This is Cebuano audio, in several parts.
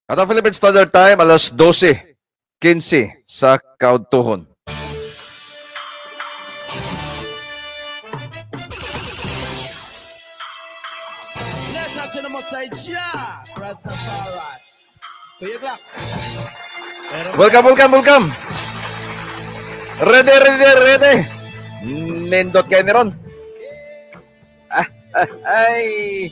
At ang Philippine Standard Time, alas 12:15 sa kaudtuhon. Welcome, welcome, welcome. Ready, ready, ready. Nindot kayo ni Ron. Ay.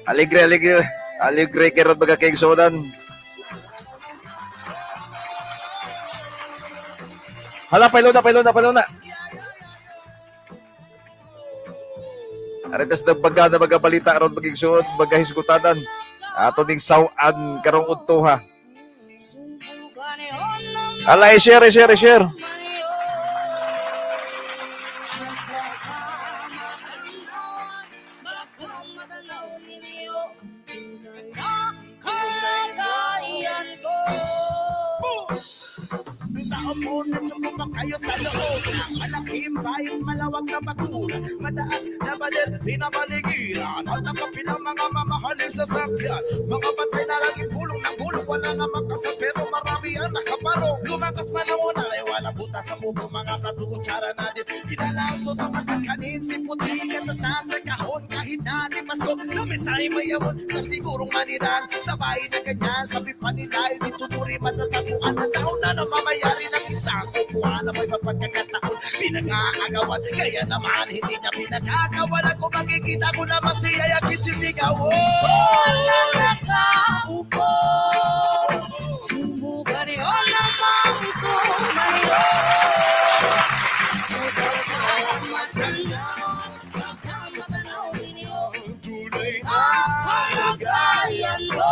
Alegre, alegre. Alegre kay Ron baga kay Sodan. Hala, pailo na, pailo na, pailo na. Aretas nagbaga na magabalita aron maging suod, magahisgutanan. Ato ning saw-an karong udto ha. Ala, i-share, i-share, i-share. Kayo sa loob, malaking bayan, malawak na bakuran, mataas na bader, pinapaligiran, at nakapila mga mamahalin sa sasakyan, mga batay na laging pulong ng gulong, wala namang kasal pero marami ang nakaparong, lumakas man ang una, ay walang butas sa bubo, mga plato, kutsara na din, dinala ang tutok at kanin, si puti, katas nasa kahon, kahit na di Pasko, lumisay mayamon, sa sigurong maniran, sa bahay na ganyan, sabi pa nila, ay dito muri matatapuan, na taon na namamayari ng isang upuan, na may mapagkakataon, pinag-aagawan, kaya naman hindi niya pinag-aagawan. Ako makikita ko na masaya ang isisigaw. Wala nakaupo, subukan niyo namang tumayo. Pagkamatanaw ninyo, tunay na kalagayan ko.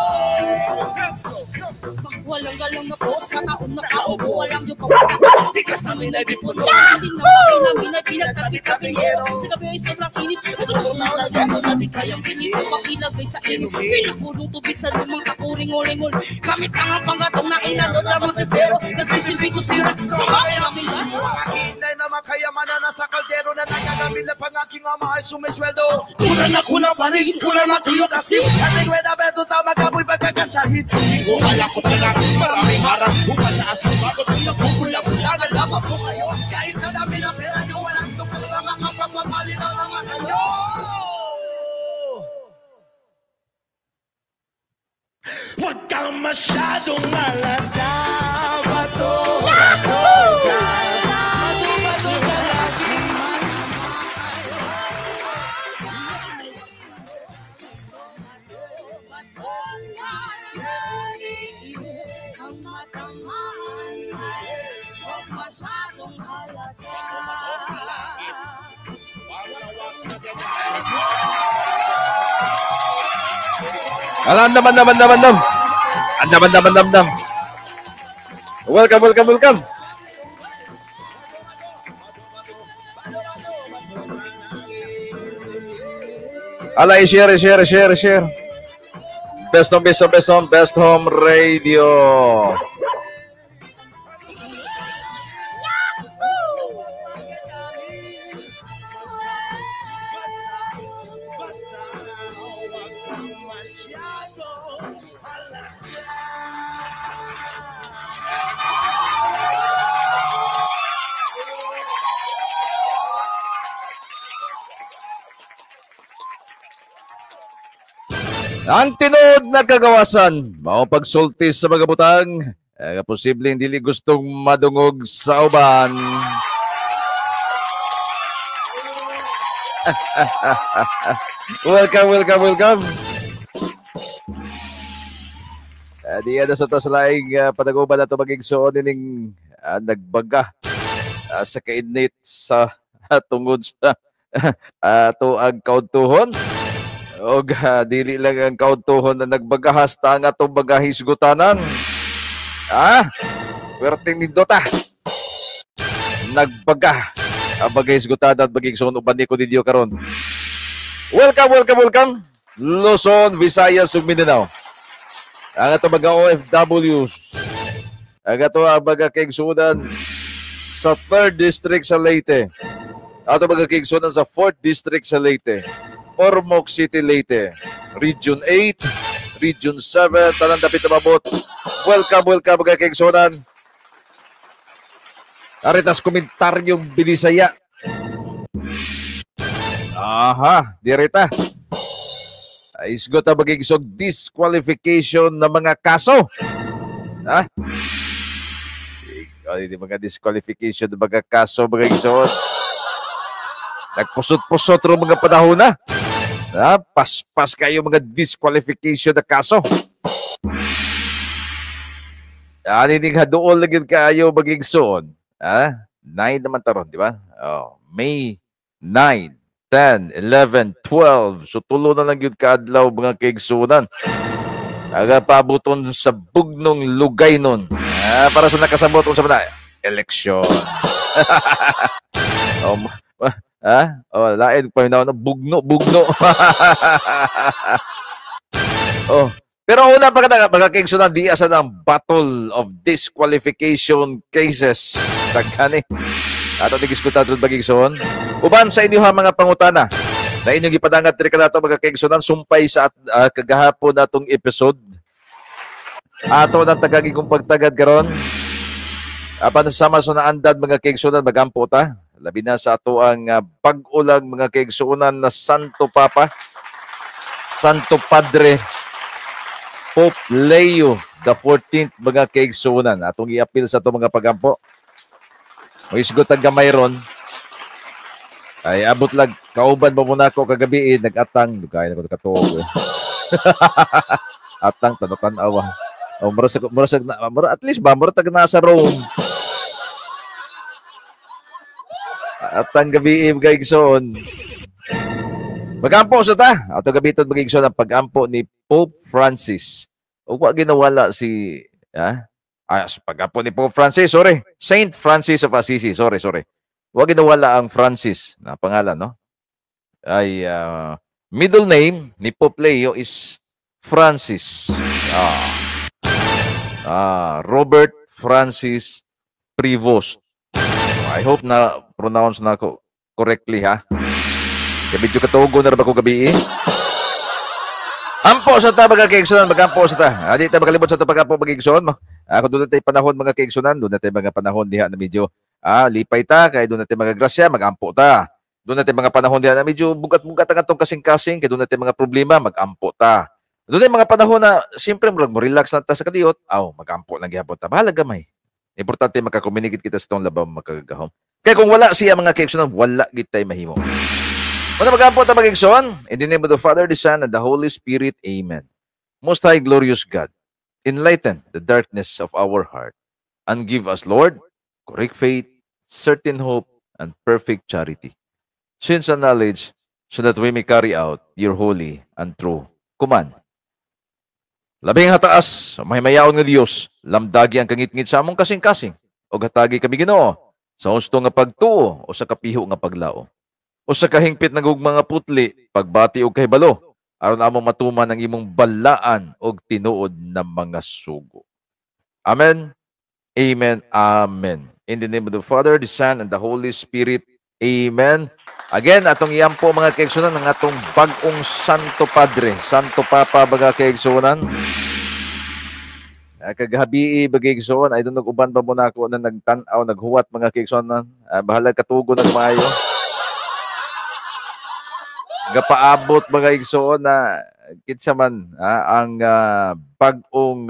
Walang galang na po sa taong nakaupo, walang yung pagkakataon. Tikas namin ay di puno. Hindi na kami namin ay pinagtabi-tabi. Sa gabi ay sobrang init. Ito na gano'n na di kayang bilhin. Pakilagay sa init. Pinakulong tubig sa lumang kakuring-ulingol. Gamit ang panggatong na inalod na masistero. Nagsisilbi ko sila sa mga kamilano. Mga hinay naman kayamanan na sa kaldero na nagagamit na pang aking ama ay sumisweldo. Kulang na kulang pa rin, kulang na tuyo kasi. Ating weda beto sa magaboy pagkakasahin. Hindi ko alam ko talaga maraming harang. Umataas ang bagot, nagpupula-pulagan lamang po kayo. Kahit sa dami ng pera nyo, walang tukol na makapagpapalinaw naman kayo. Huwag kang masyadong malata, bato, bato sa bato, bato sa lagi. Bato sa lagi, ang matamaan ay huwag masyadong halata. Alam naman, naman, naman, naman. Andaman, naman, naman, naman. Welcome, welcome, welcome. Ala, i-share, i-share, i-share, i-share. Best Home, Best Home, Best Home, Best Home Radio. Ang tinuod na kagawasan, mao pagsulti sa mga butang, posibleng dili gustong madungog sa uban. Welcome, welcome, welcome. Diya na sa tas laing panaguban na ito maging suon nining nagbaga sa kainit sa tungod sa tuag kaudtuhon. Og dili lang ang kaudtuhon na nagbagahas ta nga itong bagahisgutanan. Ah, werting nindota. Nagbaga ang bagahisgutanan at maging suon uban ni ko ninyo karon. Welcome, welcome, welcome. Luzon, Visayas ug Mindanao. Ang ato mga OFWs. Ang ato ang mga kaigsunan sa 3rd District sa Leyte. Ato mga kaigsunan sa 4th District sa Leyte. Ormoc City, Leyte. Region 8, Region 7, tanan dapit mabot. Welcome, welcome mga kaigsunan. Aritas komentaryong Binisaya. Aha, direta. Isgot ang magigsog disqualification ng mga kaso. Ha? Hindi mga disqualification ng mga kaso, mga igsoon. Nagpusot-pusot ro mga panahon na. Ha? Paspas kayo mga disqualification na kaso. Anining haduol lagi kayo magigsoon. Ha? 9 naman taron, di ba? Oh, May 9. 10, 11, 12. So tulo na lang yun kaadlaw mga kaigsunan. Nagapabuton sa bugnong lugay nun. Para sa nakasabot sa mga eleksyon. Oh, oh, lain pa na bugno, bugno. Oh, pero una pa kada mga kaigsunan, di asa ng battle of disqualification cases. Taghani. Ato tigis-kuta ato bagigsoon. Uban sa inyo ha mga pangutana na inyong gipadangat diri kanato mga kaigsunan sumpay sa kagahapon natong episode. Ato nang tagagi kong pagtagad karon. Apan sama sa naandad mga kaigsunan magampo ta. Labi na sa ato ang bag-o lang mga kaigsunan na Santo Papa, Santo Padre Pope Leo the 14th mga kaigsunan. Atong iapil sa ato mga pagampo. Moisgot ang gamay ron. Ay abot lag kauban mo muna ako kagabi eh, nag-atang dugay na ko katuog. Eh. Atang tanaw-tanaw. Oh, mura sa at least ba mura tag nasa Rome. Atang gabi eh, gaigsoon. Magampo sa ta. Ato gabi tod magigsoon ang pagampo ni Pope Francis. Ug wa ginawala si pag-ampo ni Pope Francis, sorry. Saint Francis of Assisi, sorry. Huwag ginawala ang Francis na pangalan, no? Ay, middle name ni Pope Leo is Francis. Robert Francis Prevost. I hope na pronounce na ako correctly, ha? Kaya medyo katugo na rin ako gabi, eh. Ampo sa ta mga kaigsunan, magampo sa ta. Adi ta makalibot sa ta pag-ampo magigsoon. Ako doon natin panahon mga kaigsunan, doon natin mga panahon diha na medyo lipay ta, kay doon natin mga grasya, magampo ta. Doon natin mga panahon diha na medyo bugat-bugat ang atong kasing-kasing, kay doon natin mga problema, magampo ta. Doon natin mga panahon na siyempre murag mo relax na ta sa kadiyot, aw magampo lang gihapon ta. Bahala gamay. Importante makakommunicate kita sa tong labaw makagagahom. Kay kung wala siya mga kaigsunan, wala gid tay mahimo. Muna magampo ta magigsoon. In the name of the Father, the Son, and the Holy Spirit. Amen. Most High Glorious God, enlighten the darkness of our heart and give us, Lord, correct faith, certain hope, and perfect charity. Since and knowledge, so that we may carry out your holy and true command. Labing hataas, mahimayaon nga Dios, lamdagi ang kangitngit sa among kasing-kasing, o hatagi kami Ginoo sa husto nga pagtuo o sa kapiho nga paglao. O sa kahingpit ng mga putli, pagbati og kahibalo, aron among matuman ang imong balaan og tinuod na mga sugo. Amen. Amen. Amen. In the name of the Father, the Son, and the Holy Spirit. Amen. Again, atong iampo mga kaigsunan ang atong bag-ong Santo Padre, Santo Papa mga kaigsunan. Kagabi bagigsoon, ay doon nag-uban pa muna ako na nagtan-aw, naghuwat mga kaigsunan. Bahala katugo na maayo. Gapaabot mga igsoon na kitsa man ang bag-ong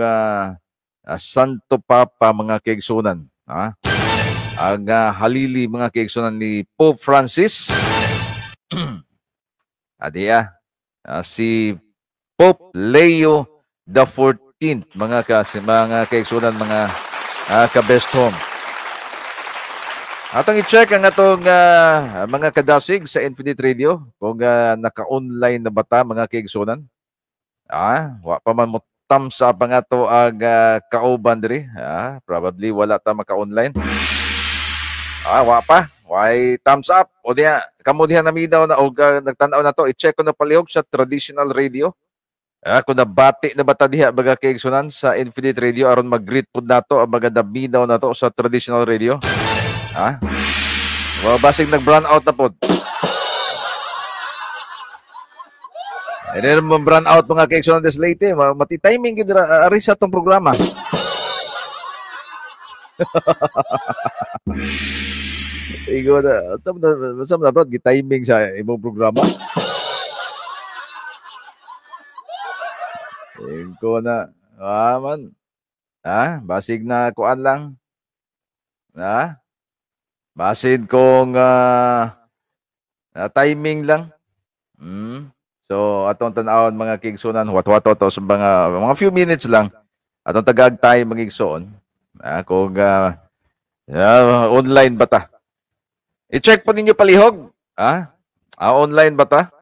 Santo Papa mga kaigsunan. Ang halili mga kaigsunan ni Pope Francis. Adiya, si Pope Leo the 14th mga kaigsunan, mga ka-best home. Atong i-check ang atong mga kadasig sa Infinite Radio kung naka-online na ba ta mga kaigsunan. Wa pa man mo thumbs up ang ato ang kauban diri. Probably wala ta maka-online. Wa pa. Why thumbs up? O diya, kamo diha naminaw na og nagtan-aw na to, i-check ko na palihog sa traditional radio. Kung nabati na ba ta diha mga kaigsunan sa Infinite Radio aron mag-greet pud nato ang mga naminaw na to sa traditional radio. Well, basig nag-brown out na po. And then, brownout out mga kaigsuonan des Leyte. Mati-timing gid ari sa atong programa. Igo na, sa na brad, gi-timing sa imong programa. Igo na, man. Basig na kuan lang. Basig kong timing lang. So, atong tan-awon mga kaigsuonan, huwat-huwat to sa mga few minutes lang. Atong tagag tayo mga igsoon. Kung online ba ta? I-check po ninyo palihog. Online ba ta?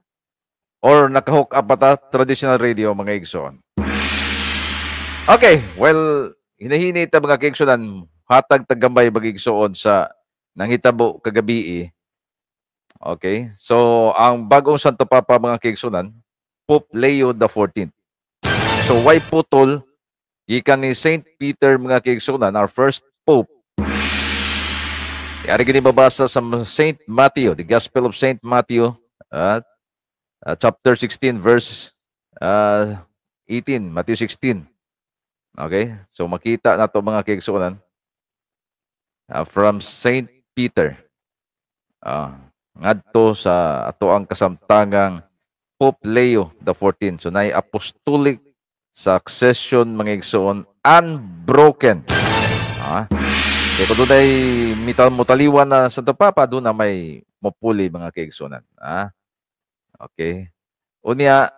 Or naka-hook up ba ta traditional radio mga igsoon? Okay, well, hinahini ta mga kaigsuonan, hatag tagambay mga igsoon sa nanghitabo kagabi. Okay, so ang bagong Santo Papa mga kaigsuonan, Pope Leo XIV. So why putol gikan ni Saint Peter mga kaigsuonan, our first Pope. Yari gini babasa sa Saint Matthew, the Gospel of Saint Matthew, chapter 16 verse 18, Matthew 16. Okay, so makita na to mga kaigsuonan from Saint Peter. Ngadto sa ato ang kasamtangang Pope Leo XIV. So nay apostolic succession mga igsoon unbroken. Kaya kung doon ay mutaliwan na Santo Papa, doon na may mupuli mga kaigsuonan. Okay. Unya,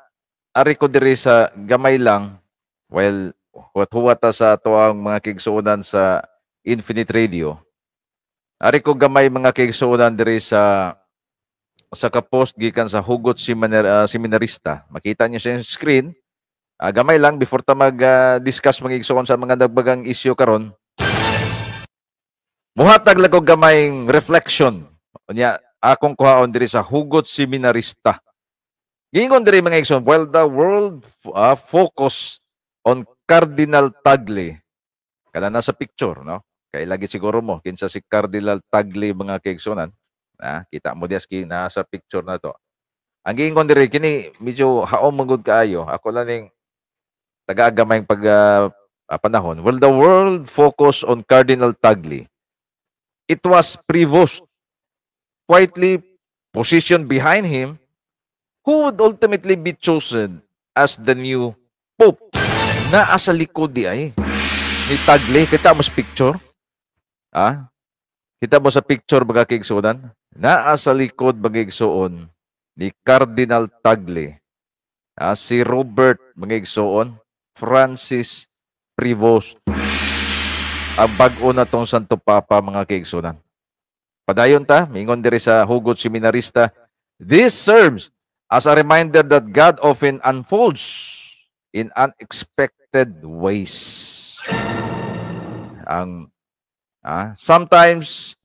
ari ko diri sa gamay lang, well, huwat-huwat ta sa ato ang mga kaigsuonan sa Infinite Radio. Ari ko gamay mga kaigsuonan diri sa kapost gikan sa Hugot Seminarista. Makita niyo sa screen. Gamay lang before ta mag-discuss mga igsoon sa mga nagbagang isyu karon. Muhatag lang og gamayng reflection. Unya, akong kuhaon diri sa Hugot Seminarista. Giingon diri mga igsoon, while the world focus on Cardinal Tagle. Kana nasa picture, no? Kay lagi siguro mo kinsa si Cardinal Tagle mga kaigsuonan. Kita mo dias ki nasa picture na to. Ang giingon diri kini medyo haom man gud kaayo. Ako lang ning taga-gamay pag panahon. Will the world focus on Cardinal Tagle? It was Prevost, quietly positioned behind him, who would ultimately be chosen as the new Pope. Naa sa likod di ay ni Tagle. Kita mo sa picture? Kita mo sa picture mga kaigsuonan? Naa sa likod mga igsoon ni Cardinal Tagle. Si Robert mga igsoon, Francis Prevost. Ang bag-o na tong Santo Papa mga kaigsuonan. Padayon ta, mingon diri sa Hugot Seminarista, this serves as a reminder that God often unfolds in unexpected ways. Sometimes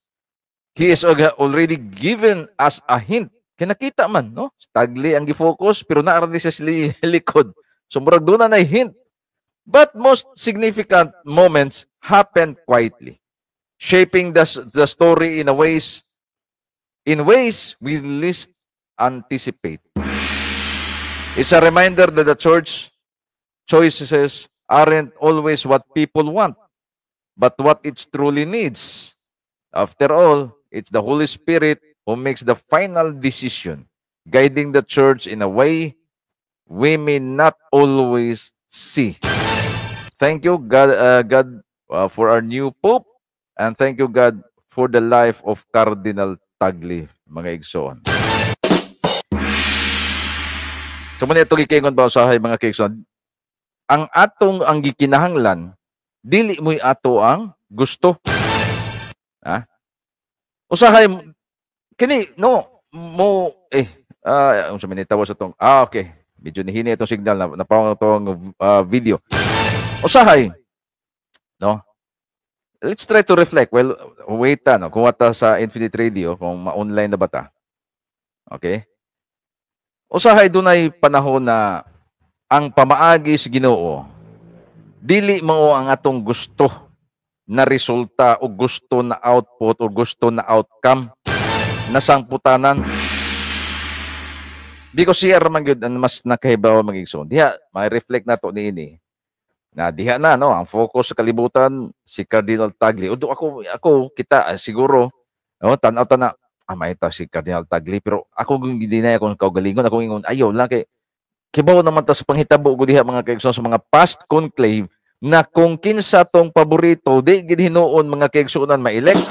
He is already given us a hint. Kinakita man, no? Tagle ang gi-focus, pero naara ni siya sa likod. So, murag doon na hint. But most significant moments happen quietly, shaping the story in ways we least anticipate. It's a reminder that the church choices aren't always what people want, but what it truly needs. After all, it's the Holy Spirit who makes the final decision, guiding the church in a way we may not always see. Thank you, God, for our new Pope, and thank you, God, for the life of Cardinal Tagle, mga igsoon. So, muna ito gikingon ba usahay, mga kaigsoon? Ang atong ang gikinahanglan, dili mo'y ato ang gusto. Usahay, kini, no, mo, unsa man itawa sa tong, okay. Medyo nihini itong signal, napawang itong video. Usahay, no? Let's try to reflect. Well, wait ta, no? Kung ta sa Infinite Radio, kung ma-online na ba ta? Okay? Usahay, dunay panahon na ang pamaagi sa Ginoo, dili mao ang atong gusto na resulta o gusto na output o gusto na outcome na sangputanan. Because siya raman gyud ang mas nakahibaw, mga igsoon. Diha ma-reflect nato niini. Na diha na, no, ang focus sa kalibutan si Cardinal Tagle. Udo ako ako kita siguro, no, tan-aw ta na may ta si Cardinal Tagle, pero ako kung gidinay akong kaugalingon, ako ingon ayaw lang kay kibaw naman ta sa panghitabo ko diha, mga kaigsoon, sa mga past conclave na kung kinsa tong paborito di gid hinuon, mga kaigsuonan, ma-elect.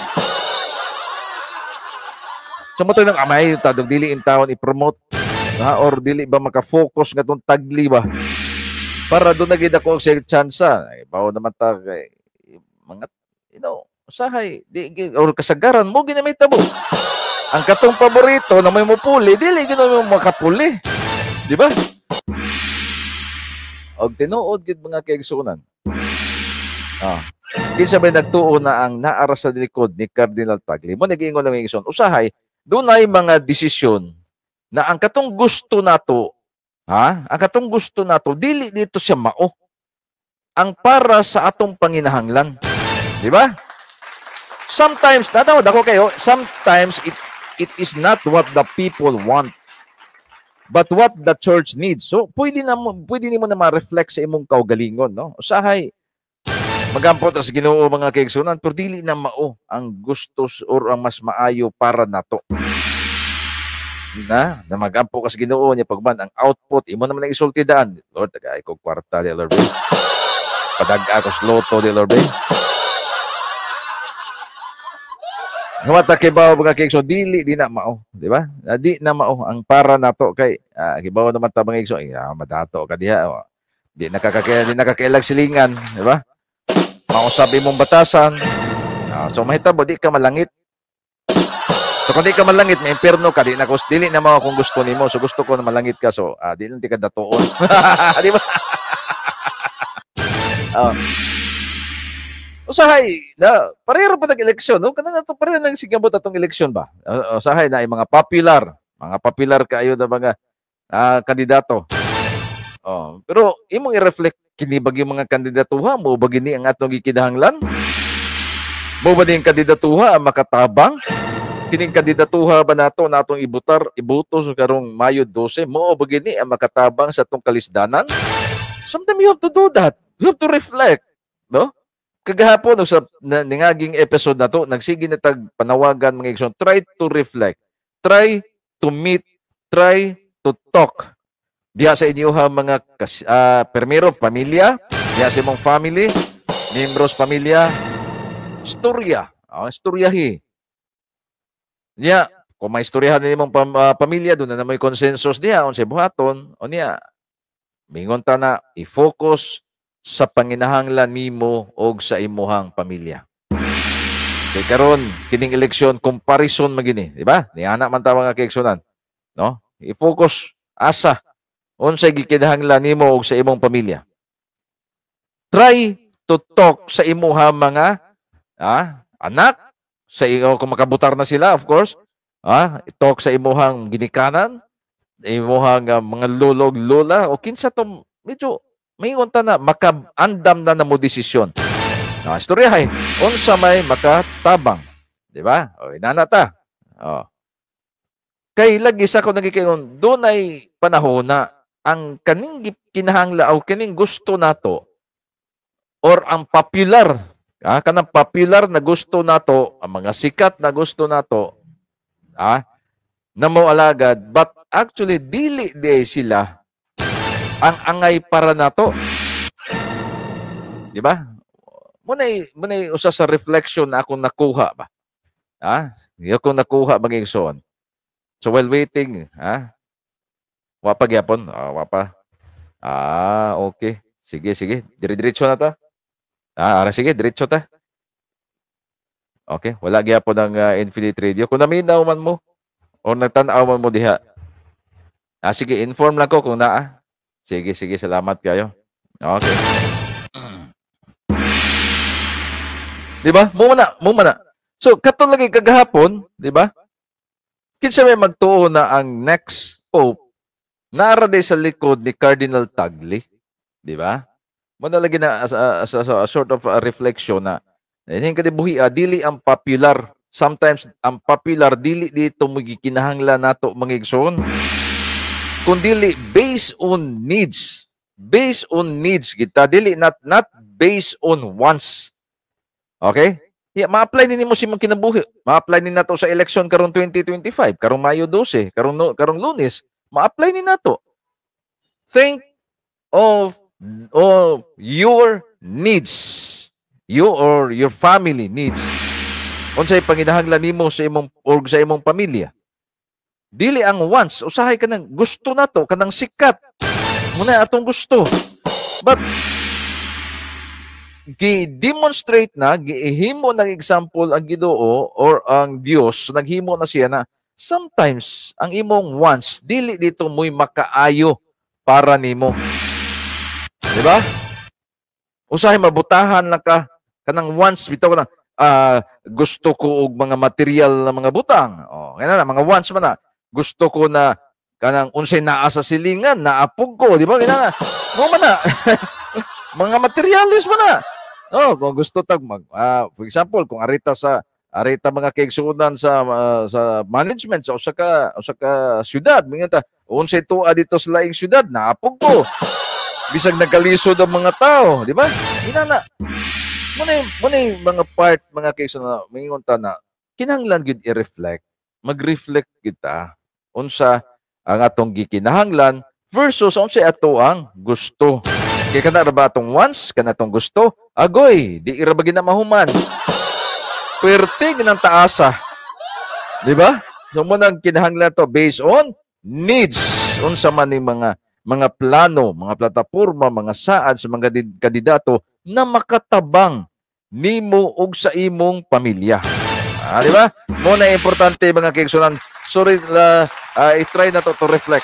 So mo nang amay tadog dili in taon i-promote ha, or dili ba maka-focus nga tong Tagle ba para doon na gid ako sa tsansa. Ay, bawo naman ta kay mga usahay di or kasagaran mo ginamit mo ang katong paborito na may mupuli, dili gid mo makapuli, di ba? Og tinuod gid, mga kaigsuonan, kinsa may nagtuo na ang naara sa likod ni Cardinal Tagle? Mo nagiingon lang igsoon, usahay dunay mga desisyon na ang katong gusto nato, ha, ang katong gusto nato dili dito siya mao ang para sa atong panginahanglan, di ba? Sometimes natawad ako kayo, sometimes it is not what the people want but what the church needs. So pwede nimo na ma-reflect sa imong kaugalingon, no? Usahay magampo ta sa Ginoo, mga kaigsunan, pero dili na mao ang gustos or ang mas maayo para nato. Na magampo ka sa Ginoo niya, pagman ang output imo naman ang isulti daan. "Lord, tagay ko kwarta di, Lord. Padag ako sa lotto di, Lord." Nga ta kibaw, mga kaigsoon, dili di na mao, di ba? Di na mao ang para nato kay kibaw naman ta, mga igsoon, eh, madato ka diha. Oh. Di nakakailag silingan, di ba? Mausab imong batasan. So mahitabo di ka malangit. So kung di ka malangit, may impierno ka, di na dili na mao kung gusto nimo. So gusto ko na malangit ka, so di lang di ka datuon. Di ba? Oh. Usahay na pareho pa nag-eleksyon, no? Kana nato pareho nang sigabot atong eleksyon ba? Usahay na ay mga popular kaayo na mga kandidato. Oh, pero imong i-reflect kini bagi mga kandidatuha mo ba gini ang atong gikinahanglan? Mo ba ning kandidatuha ang makatabang? Kining kandidatuha ba nato na atong ibutar ibuto sa karong Mayo 12 mo ba gini ang makatabang sa atong kalisdanan? Sometimes you have to do that. You have to reflect, no? Kagahapon sa ningaging episode na to, nagsige na tag panawagan, mga igsoon, try to reflect, try to meet, try to talk. Diha sa inyo mga permiro, pamilya, diha sa imong family, membros pamilya, istorya, istoryahi. Niya, kung may istoryahan ni imong pamilya, doon na may consensus diha, unsay buhaton, o niya, mingon ta na, i-focus sa panginahanglan nimo og sa imuhang pamilya. Kay karon kining eleksyon, comparison magini, di ba? Niana man ta, mga kaigsunan, no? I-focus asa unsay gikinahanglan nimo og sa imong pamilya. Try to talk sa imuha mga anak, sa iyo kung makabutar na sila, of course, talk sa imuhang ginikanan, imuhang mga lolo, lola o kinsa to medyo maingon ta na makaandam na na mo desisyon. No, istorya hay, unsa may makatabang, di ba? O inana ta. O. Kay lagi sa ko nagikayon, dunay panahon na ang kaning kinahangla o kining gusto nato or ang popular, kanang popular na gusto nato, ang mga sikat na gusto nato, na mo alagad, but actually dili di sila ang angay para nato. Di ba? Muna'y usa sa reflection na akong nakuha ba? Akong nakuha, mga igsoon. So while waiting, ha? Wa pa gyapon? Wa pa. Okay. Sige, sige. Dire-diretso na ta. Ara sige, diretso ta. Okay, wala gyapon ang Infinite Radio. Kung naminaw man mo o nagtan-aw man mo diha. Sige, inform lang ko kung naa. Sige, sige, salamat kayo. Okay. Di ba? Mo na, mo na. So, katong lagi kagahapon, di ba? Kinsa may magtuo na ang next pope naara day sa likod ni Cardinal Tagle, di ba? Mo na lagi na as a sort of a reflection na hindi ka buhi, dili ang popular. Sometimes ang popular dili dito magikinahanglan nato, mga igsoon. Kundili based on needs. Based on needs kita, dili not based on wants. Okay? Yeah, ma-apply din nimo sa imong kinabuhi. Ma-apply ni nato sa election karong 2025, karong Mayo 12, karong no, karong Lunes, ma-apply ni nato. Think of your needs. You or your family needs. Unsay panginahanglan nimo sa imong or sa imong pamilya. Dili ang wants, usahay kanang gusto nato, kanang sikat. Muna atong gusto. But gi-demonstrate na, gihimo ng example ang Ginoo or ang Dios, naghimo na siya na sometimes ang imong wants dili dito mo'y makaayo para nimo. Di ba? Usahay mabutahan lang ka kanang wants bitaw na gusto ko og mga material na mga butang. Oh, kaya na mga wants man na. Gusto ko na kanang unsay naa sa silingan, naapog ko, di ba? Kaya na. Mo man na. Mga materialis man na. Oh, kung gusto tag mag for example, kung arita mga kaigsuonan sa management sa usa ka syudad, mingon ta, unsay tuwa dito sa laing syudad, naapog ko. Bisag nagkalisod ang mga tao, di ba? Inana. Muna yung mga part mga kaigsuonan, mingon ta na kinahanglan gyud i-reflect, mag-reflect kita unsa ang atong gikinahanglan versus unsay ato ang gusto. Kay kana ra ba atong wants, kana atong gusto? Agoy, di ra ba gina mahuman? Pwerte ginang taasa. Di ba? So mo nang kinahanglan to based on needs. Unsa man ni mga plano, mga plataporma, mga saad sa mga kandidato na makatabang nimo ug sa imong pamilya. Di ba? Mo na importante mga kaigsunan. Sorry, i-try na to reflect.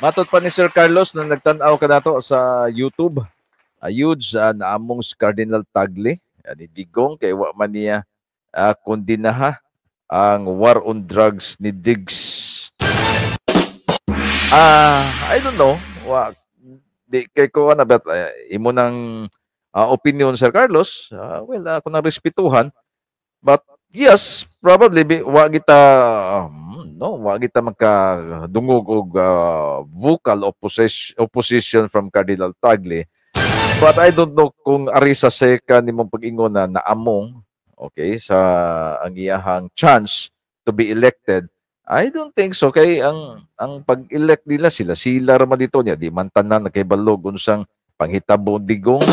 Matod pa ni Sir Carlos na nagtan-aw ka nato sa YouTube. Ayuds, naamong si Cardinal Tagle, ni Digong, kay wa man niya kundinaha ang war on drugs ni Diggs. I don't know. Wa, di kay ko na but imo nang opinion, Sir Carlos. Well, ako nang respetuhan. But yes, probably wa kita no, wa kita magkadungog og vocal opposition from Cardinal Tagle. But I don't know kung ari sa seka nimong pag-ingon na naamong, okay, sa ang iyahang chance to be elected. I don't think so kay ang pag-elect nila sila ra man dito niya, di man tanan nakibalo unsang panghitabo Digong.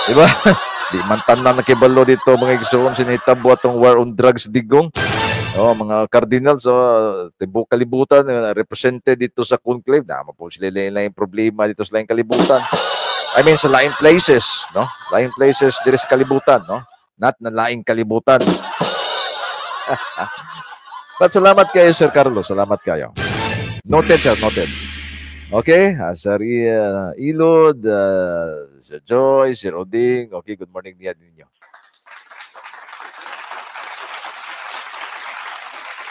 Di ba? Di man tanan nakibalo dito mga igsoon sinitabo atong war on drugs Digong. Oh, mga cardinals so tibok kalibutan represented dito sa conclave na po sila yung problema dito sa laing kalibutan. I mean sa laing places, no? Laing places diri sa kalibutan, no? Not na laing kalibutan. But salamat kayo, Sir Carlos. Salamat kayo. Noted, sir. Noted. Okay. Sir Ilod, Sir Joy, Sir Oding. Okay, good morning niya ninyo.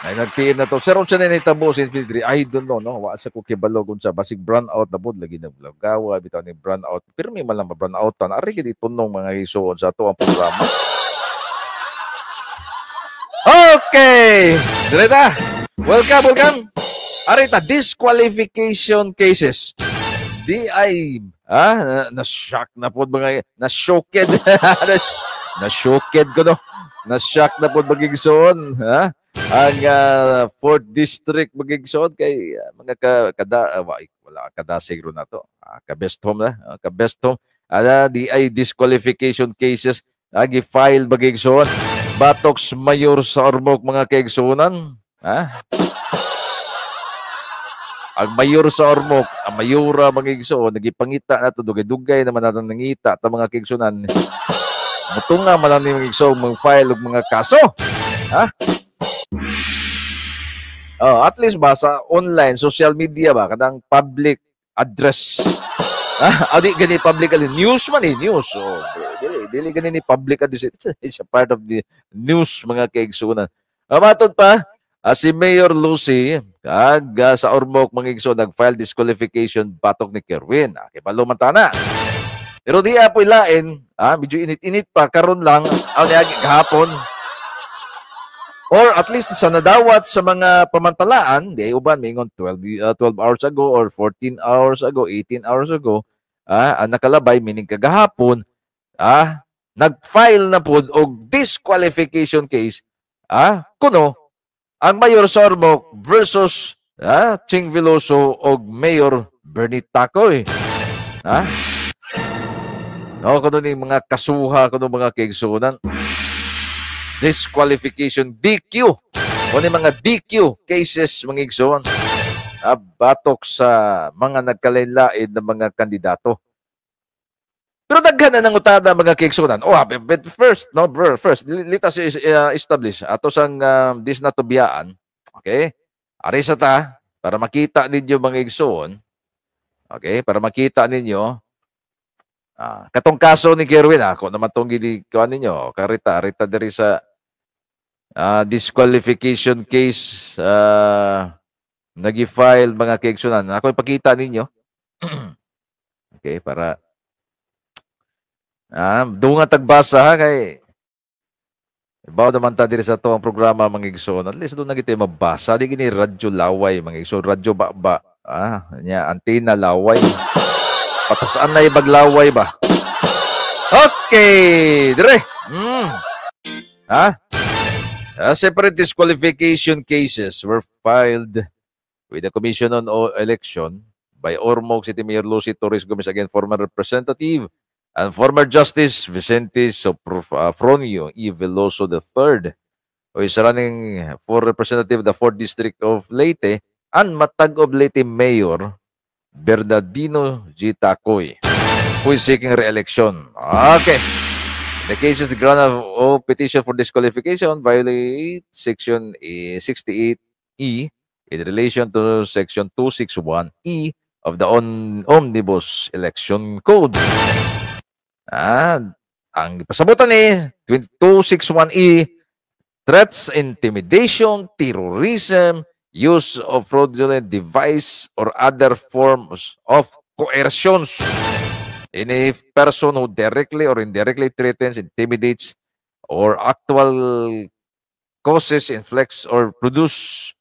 Ay, nag-PM na to. Sir, unsa na nitabo sa Infinity? I don't know, no? Wa sa ko kibalo kung sa basig brown out na bod lagi naglagawa bitaw ni brown out. Pero may man lang brown out tan. Ari gid itunong mga isuon sa ato ang programa. Okay! Direta! Welcome, welcome! Arita, disqualification cases. Di ay, na-shock na po mga, na-shocked. Na-shocked ko, no? Na-shock na po magigsoon, ha? Ang 4th District magigsoon kay mga wala kadasig ro na to. Ka-best home na, ka-best home. Di ay disqualification cases gi-file magigsoon. Batoks mayor sa Ormoc mga kaigsunan. Ha? Ang mayor sa Ormoc, ang mayora mga igsoon, nagipangita na to, dugay-dugay naman natin nangita ta mga kaigsunan. Mutunga man lang ni mga igsoon mag-file og mga kaso. Ha? Oh, at least ba sa online, social media ba, kanang public address. Ah, di gani public news man eh, news. So, dili gani ni public address. It's a part of the news mga kaigsunan. Matod pa, si Mayor Lucy kag sa Ormoc mga igsoon nag-file disqualification batok ni Kerwin. Kay balo man tana. Pero di apoy lain, medyo init-init pa karon lang, niagi gahapon. Or at least sa nadawat sa mga pamantalaan, di uban mingon 12 hours ago or 14 hours ago, 18 hours ago, ang nakalabay meaning kagahapon, nag-file na pud og disqualification case, kuno ang Mayor sa Ormoc versus Ching Veloso og Mayor Bernie Tacoy. No, kuno ni mga kasuha kuno mga kaigsuonan. Disqualification DQ. O ni mga DQ cases mga igsoon. Batok sa mga nagkalain-lain na mga kandidato. Pero daghan na nangutada mga kaigsuonan. Oh, but first, no, first, let us establish ato sang this na tubiyaan. Okay? Ari sa ta para makita ninyo mga igsoon. Okay? Para makita ninyo katong kaso ni Kerwin, ako naman tong gilikuan ninyo, karita, arita diri sa disqualification case nagi-file mga kaigsunan. Ako ipakita ninyo. Okay, para dunga tagbasa ha, kay ibaw naman ta diri sa to ang programa mga igsoon. At least doon na kita mabasa. Di gini radyo laway mga igsoon, radyo ba nya antenna laway. Patasaan na ibaglaway ba? Okay, dire. Separate disqualification cases were filed with the Commission on Election by Ormoc City Mayor Lucy Torres Gomez, again former representative and former Justice Vicente Sofronio E. Veloso III, who is running for representative of the 4th District of Leyte, and Matag-ob Leyte Mayor Bernardino G. Tacoy, who is seeking re-election. Okay. The case is the ground of petition for disqualification violate Section 68E in relation to Section 261E of the Omnibus Election Code. Ang pasabutan ni 261E, threats, intimidation, terrorism, use of fraudulent device or other forms of coercions. Any person who directly or indirectly threatens, intimidates, or actual causes, inflicts, or produces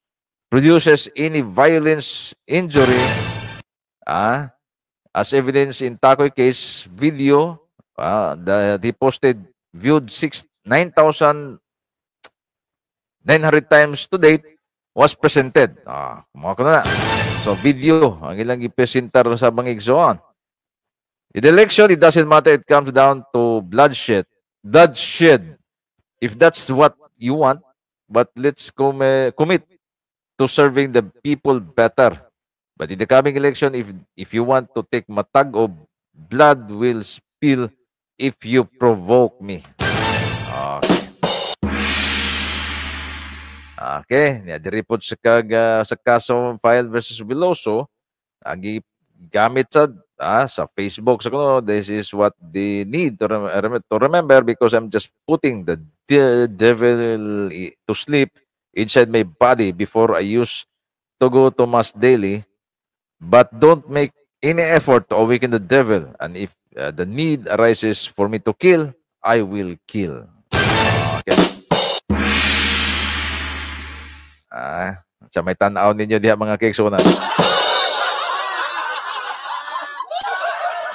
any violence, injury, as evidence in Tacoy case video that he posted, viewed 9,900 times to date, was presented. Kumuha ko na. So, video ang ilang ipresentar sa mga igsoon. In the election, it doesn't matter. It comes down to bloodshed. Bloodshed. If that's what you want, but let's commit to serving the people better. But in the coming election, if you want to take Matag-ob, blood will spill if you provoke me. Okay. Okay, niya diri pod sa kaso file versus Veloso, ang gamit sa Facebook sa kuno, this is what they need to remember, because I'm just putting the devil to sleep inside my body before I used to go to mass daily, but don't make any effort to awaken the devil, and if the need arises for me to kill, I will kill. Okay. Sa may tan-aw ninyo diha mga kaigsuonan.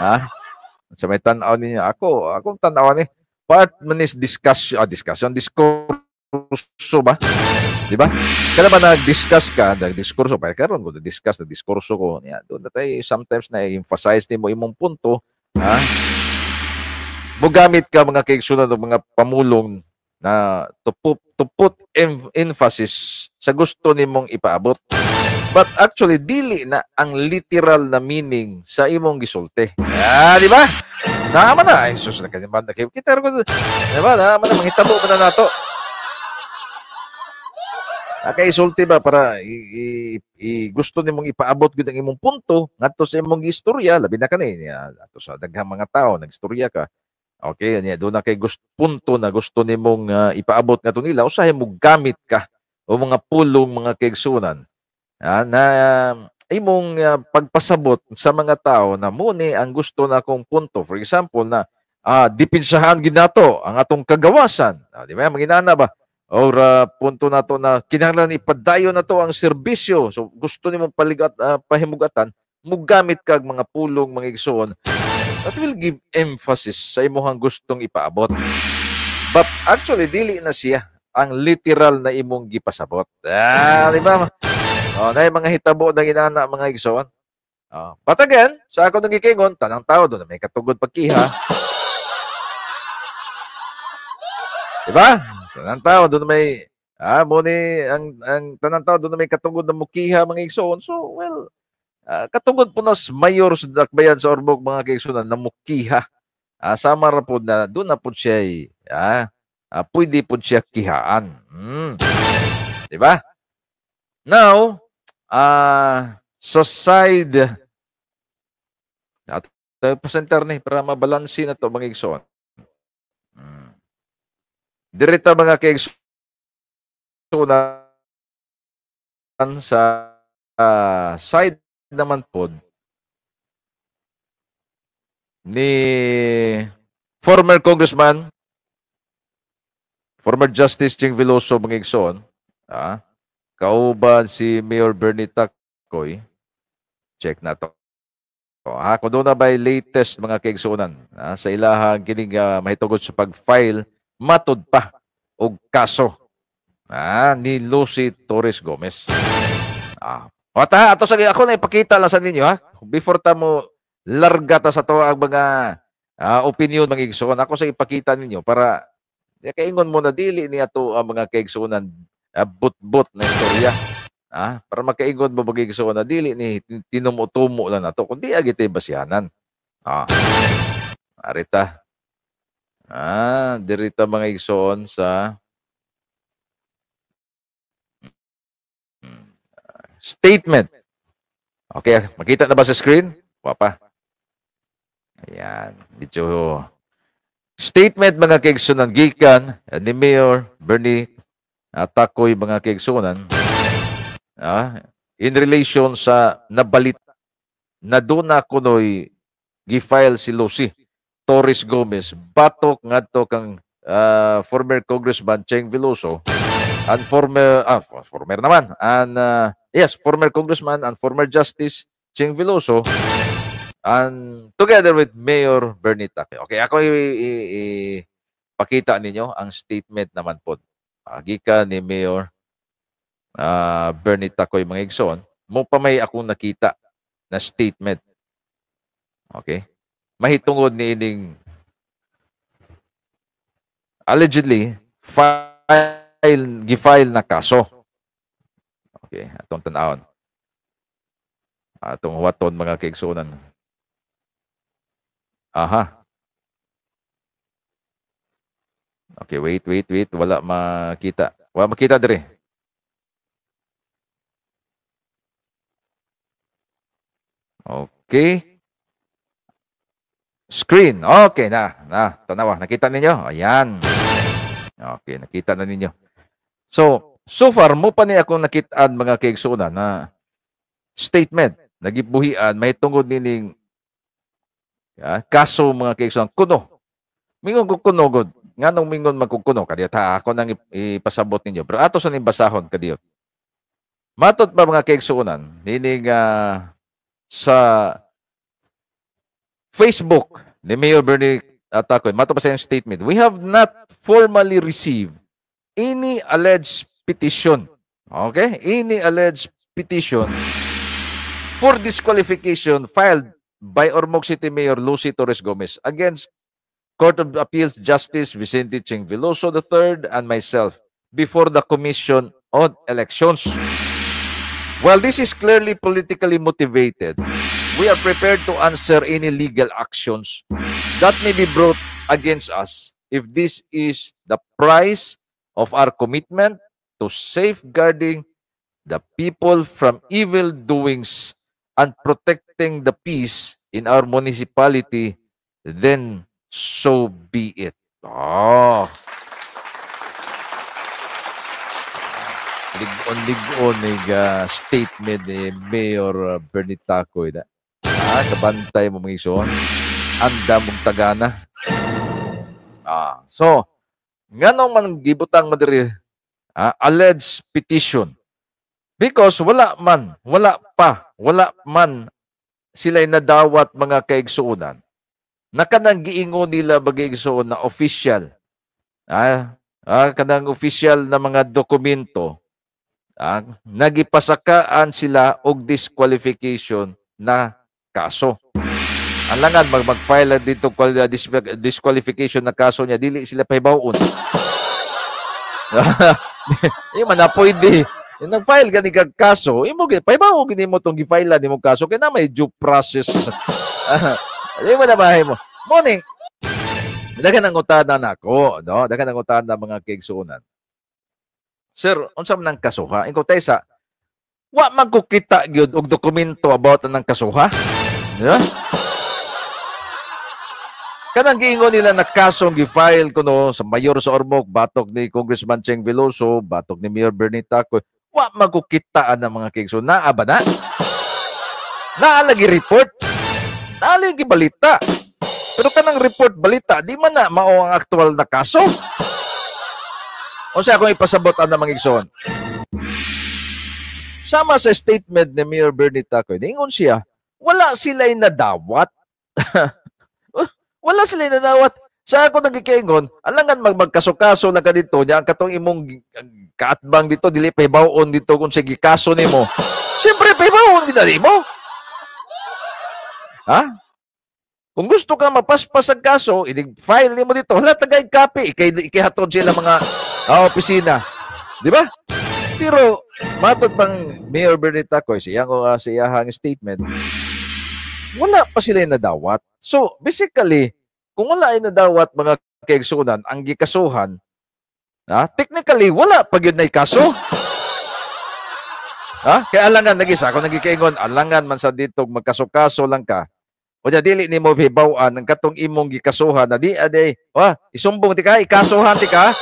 Ha? Sa may tan-aw ninyo, akong tan-aw ni part man is discussion, diskurso ba? Di ba? Kada ba nag-discuss ka, nag-diskurso pa karon ko, discuss na diskurso ko niya. Doon na tayo sometimes na emphasize nimo imong punto, ha? Mogamit ka mga kaigsuonan og mga pamulong na to put emphasis sa gusto nimong ipaabot. But actually, dili na ang literal na meaning sa imong gisulti. Di ba? Naama na. Ay, sus, nagkaniman na kayo. Kita ko, di ba? Naama na, manghitabo pa na nato. Nakaisulti ba para gusto nimong ipaabot gud ang imong punto ngadto sa imong istorya, labi na kani ato sa daghang mga tao nagstorya ka. Okay, niya doon na kay punto na gusto nimong ipaabot ngadto nila, usahay mo gamit ka o mga pulong mga kaigsunan na imong pagpasabot sa mga tao na muni ang gusto na akong punto. For example, na dipinsahan gid nato ang atong kagawasan. Di ba? Manginana ba? Or punto nato na kinahanglan ipadayon nato ang serbisyo. So gusto nimong paligat pahimugatan, mugamit kag mga pulong mga igsoon that will give emphasis sa imuhang gustong ipaabot. But actually dili na siya ang literal na imong gipasabot. Ah, di ba? Oh, na mga hitabo na ginana mga igsoon. Oh, but again, sa ako nang gikingon, tanang tao doon may katugod pagkiha. Diba? Tanang tao doon may mo ni ang tanang tao doon may katugod na mukiha mga igsoon. So well, katugod po nas mayor sa Dakbayan sa Ormoc mga kaigsunan na mukiha. Sama ra pod na doon na pod siya pwede pod siya kihaan. Diba? Now, sa side at pasenter ni para mabalansi na to mga igsoon. Dirita mga kaigsunan sa side naman pod ni former congressman, former Justice Ching Veloso mga igsoon, kauban si Mayor Bernie Tacoy. Check na to. Ha, kung doon na by latest mga kaigsunan sa ilahang kining mahitungod sa pag-file matud pa og kaso ni Lucy Torres Gomez. Wata ato sa ako na ipakita lang sa ninyo ha. Before ta mo larga ta sa to ang mga opinion mga igsoon, ako sa ipakita ninyo para kaingon mo na dili ni ato ang mga kaigsuonan but-but na istorya. Para makaingon mo mga igsoon na dili ni tinumo-tumo lang nato kundi agi tay basihanan. Arita. Dirita mga igsoon sa statement. Okay, makita na ba sa screen? Wapa. Ayan, medyo statement mga kaigsunan gikan ni Mayor Bernie Tacoy mga kaigsunan in relation sa nabalit na doon na kunoy gi-file si Lucy Torres Gomez batok ngadto kang former Congressman Cheng Veloso and former former naman and yes, former Congressman and former Justice Cheng Veloso and together with Mayor Bernie Tacoy. Okay, ako ipakita ninyo ang statement naman po. Gikan ni Mayor Bernie Tacoy mga igsoon, mo pa may akong nakita na statement. Okay? Mahitungod ni ining allegedly gi-file na kaso. Okay, atong tan-awon. Atong huwaton mga kaigsuonan. Aha. Okay, wait, wait, wait. Wala makita. Wala makita dire. Okay. Screen. Okay na. Na, tanawa. Nakita ninyo? Ayan. Okay, nakita na ninyo. So, so far, mo pa ni akong nakitaan mga kaigsuonan na statement. Nagibuhian, may tungod nining kaso mga kaigsuonan. Kuno. Mingon ko kuno, god. Nganong mingon magkukuno? Kadiyot, ha, ako nang ipasabot ninyo. Pero ato sa basahon, kadiyot. Matod pa mga kaigsuonan, nining sa Facebook ni Mayor Bernie Tacoy, mato pa sa iyang statement, we have not formally received any alleged petition. Okay? Any alleged petition for disqualification filed by Ormoc City Mayor Lucy Torres Gomez against Court of Appeals Justice Vicente Cheng Veloso III and myself before the Commission on Elections. While this is clearly politically motivated, we are prepared to answer any legal actions that may be brought against us if this is the price of our commitment to safeguarding the people from evil doings and protecting the peace in our municipality, then so be it. Oh. Lig-on statement ni Mayor Bernie Tacoy na. Kabantay mo mga ison. Anda mong tagana. So, nganong man gibutang madiri Alleged petition. Because wala man sila'y nadawat mga kaigsuonan. Na kanang giingon nila mga igsuon na official. Kanang official na mga dokumento. Nagipasakaan sila og disqualification na kaso. Alangan mag-file dito disqualification na kaso niya, dili sila pahibaw-on. Di man na pwede. Nag-file gani kag kaso, imo pahibaw gini mo tong gi-file nimo kaso kay na may due process. Di mo na mahimo. Morning. Daghan ang utana nako, no? Daghan ang utana mga kaigsuonan. Sir, unsa man ang kasuha? Ingon taysa, wa man ko kita gyud og dokumento about anang kasuha. Yeah? Kanang giingon nila na kasong gi-file kuno sa mayor sa Ormoc, batok ni Congressman Cheng Veloso, batok ni Mayor Bernie Tacoy, wa man ko kita ang mga kaigsuonan. Naa ba na? Naa lagi report. Naa lagi balita. Pero kanang report balita, di man na mao ang aktual na kaso. Unsa akong ipasabot ang mga igsoon? Sama sa statement ni Mayor Bernie Tacoy, niingon siya, wala sila'y nadawat. Wala sila'y nadawat. Sa ako nagkikingon, alangan magkaso-kaso lang ka dito, niya ang katong imong kaatbang dito, dili pahibaw-on dito kung sige kaso nimo. Siyempre, pahibaw-on dito mo. Ha? Kung gusto ka mapaspas ang kaso, i-file nimo dito, wala tagay copy, ikihatod sila mga opisina. Di ba? Pero, matod pang Mayor Bernie Tacoy, siyang statement, wala pa sila nadawat. So, basically, kung wala ay nadawat mga kaigsunan, ang gikasuhan, technically, wala pa gyud nay kaso. Ha? Kaya alangan, nag-isa, ako nagikaingon, alangan man sa dito, magkaso-kaso lang ka. O niya, dili ni mo hibaw-an ang katong imong gikasuhan na di, aday, isumbong ti ka, ikasuhan ti ka.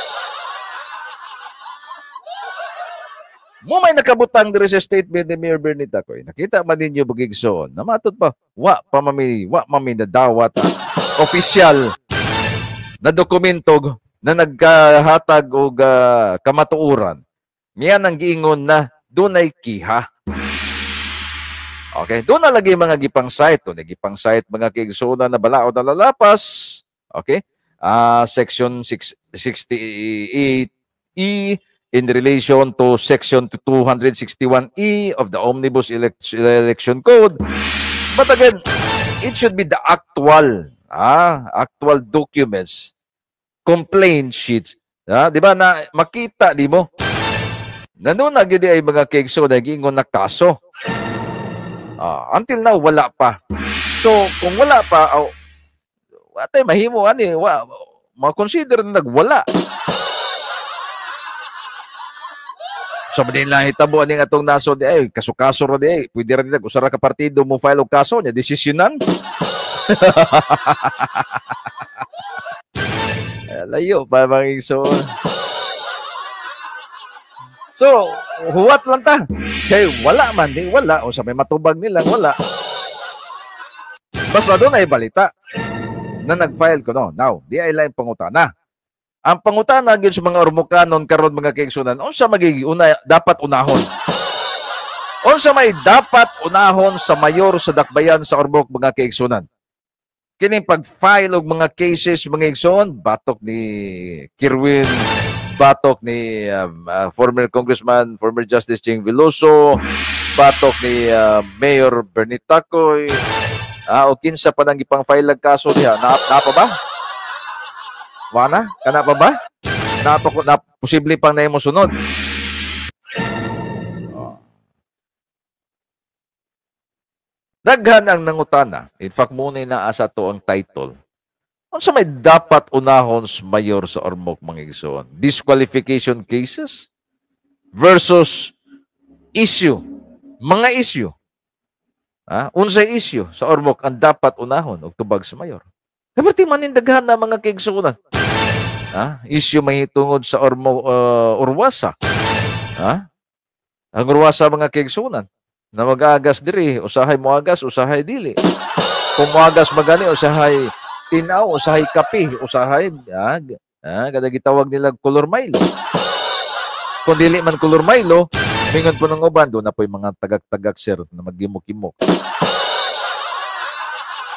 Mo may nakabutang diri sa statement ni Mayor Bernie Tacoy. Nakita man ninyo bagigsoon. Namatod pa, wa mami nadawat official na dokumento na nagkahatag og kamatuoran. Miyan ang giingon na dunay kiha. Okay, doon na lagi mga gipang site, doon gipang site mga kaigsuonan na balaod na lalapas. Okay? Section 668E in relation to Section 261E of the Omnibus Election Code. But again, it should be the actual actual documents, complaint sheets. Di ba na makita di mo? Nandun na gid ay mga kaigsuonan giingon na kaso. Until now, wala pa. So, kung wala pa, atay mahimo ani, ma-consider na nagwala. So, madin lang hitabo aning atong nasod, ay kaso-kaso ra di ay, pwede ra di usa ra ka partido mo file og kaso nya desisyonan. Layo pa mga igsoon. So, huwat lang ta. Kay wala man, di wala. O sa may matubag nilang wala. Basta doon ay balita na nag-file ko. No, now, di ay lang pangutana. Ang pangutana gyud sa mga Ormocanon karon mga kaigsunan, unsa magiging una, dapat unahon? Unsa may dapat unahon sa mayor sa Dakbayan sa Ormoc mga kaigsunan? Kining pag-file og mga cases mga igsoon, batok ni Kirwin, batok ni former Congressman, former Justice Cheng Veloso, batok ni Mayor Bernie Tacoy, o kinsa pa nang ipang file ang kaso diha. Napa ba? Wana? Kana pa ba? Napa, na, posible pang na imong sunod. Oh. Daghan ang nangutana. In fact, muna naa sa to ang title. Unsa may dapat unahon sa mayor sa Ormoc mga igsoon? Disqualification cases versus issue. Mga issue. Unsay issue sa Ormoc ang dapat unahon og tubag sa mayor? Kaberti manindaghan na mga kaigsuonan. Issue may tungod sa Ormoc Urwasa. Ang Urwasa mga kaigsuonan na mag-agas diri, usahay moagas, usahay dili. Kung moagas magani, usahay tinaw, usahay kape, usahay kada gitawag nila color Milo. Kung dili man color Milo, mingon po ng uban, doon na po yung mga tagak-tagak, sir, na maggimok-gimok.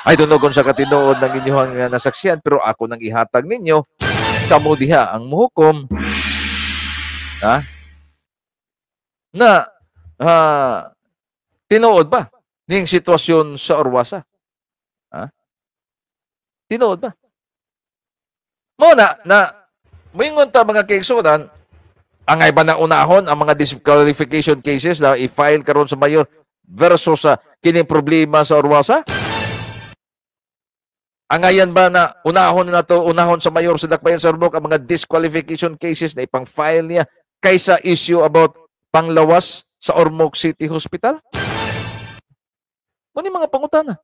I don't know kung sa katinuod ng inyong nasaksiyan, pero ako nang ihatag ninyo, kamo diha ang muhukom. Ha? Na tinuod ba ning sitwasyon sa Orwasa? Ha? Tinuod ba? Mo na na moingon ta, mga kaigsuonan, ang iba na unahon ang mga disqualification cases na i-file karon sa mayor versus sa kining problema sa Orwasa? Angayan ba na unahon na to, unahon sa mayor sa Dakbayan sa Ormoc ang mga disqualification cases na ipang-file niya kaysa issue about panglawas sa Ormoc City Hospital? Mao mga pangutana.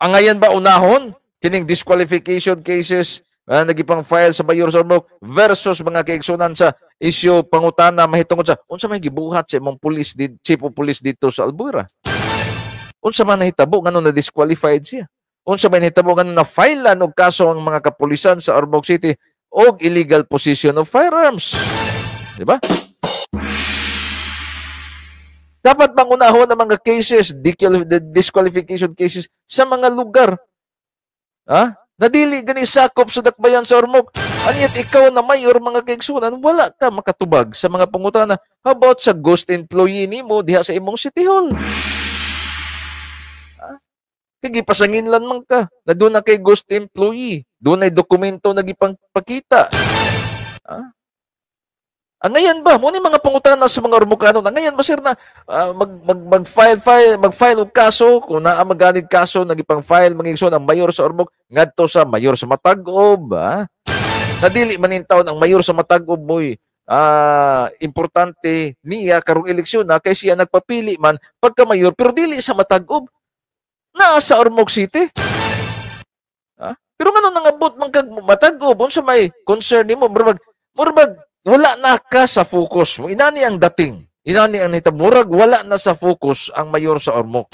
Angayan ba unahon kining disqualification cases nagipang file sa mayor sa Ormoc versus, mga kaigsunan, sa issue pangutana mahitungod sa unsa may gibuhat sa imong police di, chief of police dito sa Albuera? Unsa man nahitabo, ngano na disqualified siya? Unsa may nahitabo, ngano na file og kaso ang mga kapulisan sa Ormoc City og illegal possession of firearms? Di ba? Dapat bang unahon ang mga cases, disqualification cases sa mga lugar? Ha? Na dili gani sakop sa Dakbayan sa Ormoc. Anyat ikaw na mayor, mga kaigsunan, wala ka makatubag sa mga pangutana about sa ghost employee nimo diha sa imong city hall. Ha? Kay gipasanginlan man ka na doon na kay ghost employee. Doon ay dokumento na gipangpakita. Ha? Ang ngayon ba, mo ni mga pangutana sa mga Ormocanon, ang ngayon ba, sir, na mag mag mag-file file mag-file og kaso kung naa maganig kaso nagipang file, mga igsoon, ang mayor sa Ormoc ngadto sa mayor sa Matag-ob, ha? Na dili man taon ang mayor sa Matag-ob moy importante niya karong eleksyon na kay siya nagpapili man pagka mayor, pero dili sa Matag-ob, naa sa Ormoc City. Ha? Pero ngano nangabot man kag Matag-ob, unsa may concern nimo? Murag wala na ka sa focus. Inani ang dating. Inani ang nahitabo. Murag wala na sa focus ang mayor sa Ormoc.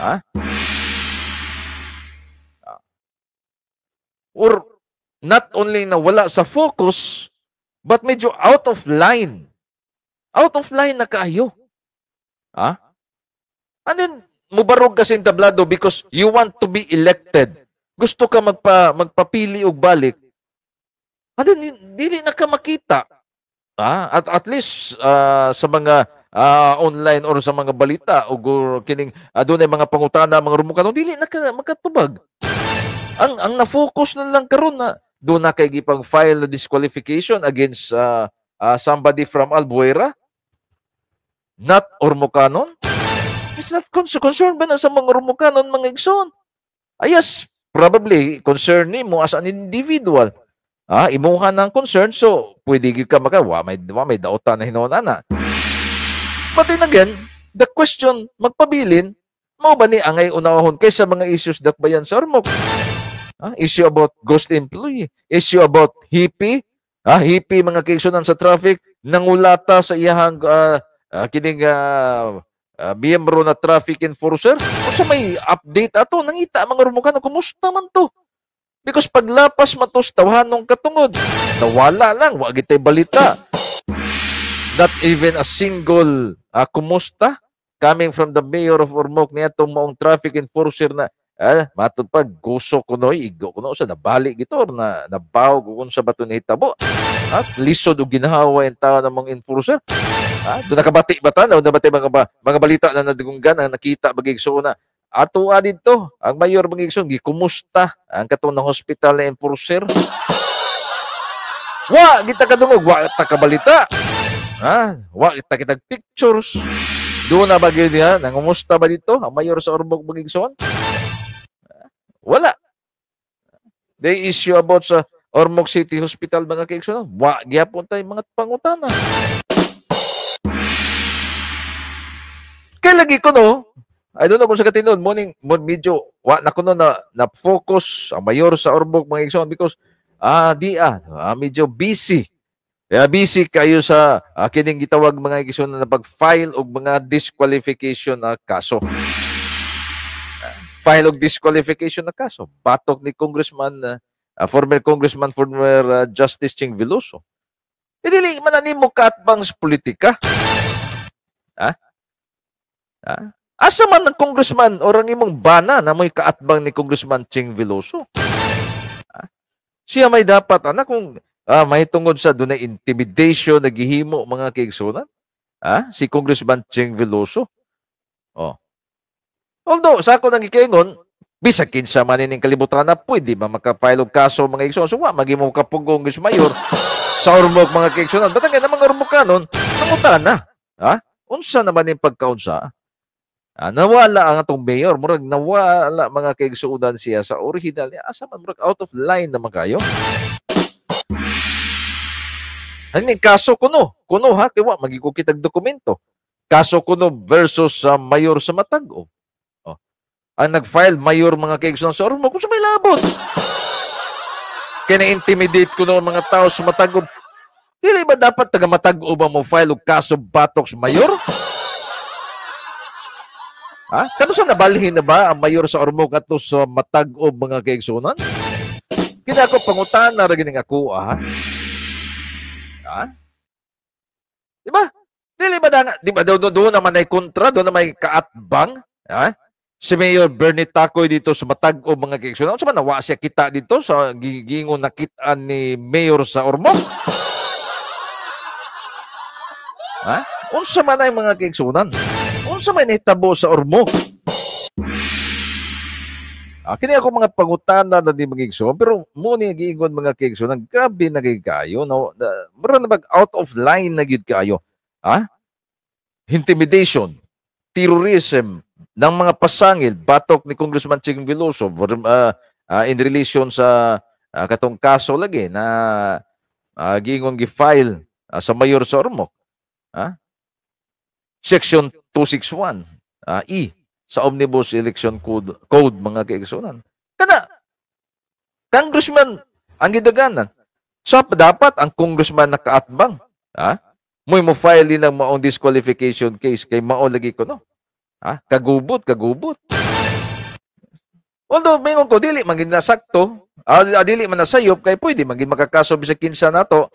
Ha? Or not only na wala sa focus, but medyo out of line. Out of line na kaayo. Ha? And then, mubarog kasi tablado because you want to be elected. Gusto ka magpapili og balik. And then, dili na ka makita. At least sa mga online or sa mga balita o kining dunay mga pangutana mga Ormocanon, dili na ka makatubag. Ang na-focus na lang karon na doon na kay gipang file na disqualification against somebody from Albuera, not Ormocanon. It's not concern ba na sa mga Ormocanon, mga igsoon? Yes, probably concern nimo as an individual. Imuha ng concern, so pwede gyud ka maka wa may dautan na hinuon ana. But then again, the question magpabilin, mao ba ni angay unahon kaysa mga issues Dakbayan sa Ormoc? Issue about ghost employee, issue about hippie, hippie, mga kaigsunan, sa traffic, nangulata sa iyahang kining miyembro na traffic enforcer. Unsa may update ato, nangita mga Ormocanon, kumusta man to? Because paglapas matos tawhanong katungod, nawala lang, wa gitay balita. Not even a single kumusta coming from the mayor of Ormoc niadtong maong traffic enforcer na matud pa guso kuno, igo kuno sa nabali gito or na nabawog kung sa bato nahitabo. At lisod og ginhawa in tao ng mga enforcer. Do nakabati ba ta? Nabati mga balita na nadunggan ang nakita bagig na ato didto ang mayor, mga igsoon, gikumusta ang katong ng hospital na enforcer. Wa kita kadungog, wa ta kabalita. Ha? Wa kita kitag pictures. Doon na ba gyud niya? Nangumusta ba dito ang mayor sa Ormoc, mga igsoon? Wala. The issue about sa Ormoc City Hospital, mga kaigsoon, wa gyapon tay mga pangutana. Kay lagi ko no, I don't know kung sa katinuod morning mo medyo wa na kuno na focus ang mayor sa Ormoc, mga igsoon, because di medyo busy. Kaya busy kayo sa kining gitawag, mga igsoon, na pag-file og mga disqualification na kaso. File og disqualification na kaso batok ni Congressman former Congressman, former Justice Ching Veloso. Dili man na nimo kaatbang sa politika. Ha? Ha? Asa man ang congressman o ang imong bana na mo'y kaatbang ni Congressman Cheng Veloso? Ha? Siya may dapat, anak, kung may tungod sa doon na intimidation, naghihimo mga kaigsunan. Ha? Si Congressman Cheng Veloso. Oh. Although, sa ako nang ikiingon, bisag kinsa man ining kalibutan na pwede ba makapile og kaso mga igsoon. So, wa magimo kapugong mayor sa Ormoc mga kaigsunan. Ba't ang mga Ormocanon, nangutana. Ha? Unsa naman yung pagkaunsa? Nawala ang atong mayor. Murag nawala mga kaigsunan siya sa original niya. Asa man, murag out of line naman kayo. Ani kaso kuno. Kuno ha, kay wa magiko kitag dokumento. Kaso kuno versus sa mayor sa Matag-ob. Oh. Ang nag-file mayor mga kaigsunan sa Ormoc, kung sa may labot. Kaya na-intimidate kuno ang mga tao sa Matag-ob. Dili ba dapat taga Matag-ob ang mo file og kaso batok sa mayor? Ha? Kato sa nabalhin na ba ang mayor sa Ormoc ato sa Matag-ob mga kaigsunan? Kina ako pangutana ra gining ako ha. Ha? Di ba? Dili ba da, di ba doon naman ay kontra, doon na may kaatbang, ha? Si Mayor Bernie Tacoy dito sa Matag-ob mga kaigsunan. Unsa man nawa siya kita dito sa giingon nakit-an ni Mayor sa Ormoc? Ha? Unsa man ay mga kaigsunan? Unsa may nahitabo sa Ormoc? Kini ako mga pangutana na di mga igsoon, pero mo ni giingon mga kaigsunan, grabe na gyud kaayo, no, mura na bag out of line na gyud kaayo. Ha? Intimidation, terrorism ng mga pasangil batok ni Congressman Cheng Veloso in relation sa katong kaso lagi na giingon gi-file sa mayor sa Ormoc. Ha? Section 261 E sa Omnibus Election Code mga kaigsunan. Kana congressman ang gidaganan. So dapat ang congressman nakaatbang, ha? Moy mo file ng maong disqualification case kay mao lagi ko no. Ha? Kagubot, kagubot. Although mingon ko dili man gid nasakto, dili man nasayop kay pwede man gid makakaso bisag kinsa nato.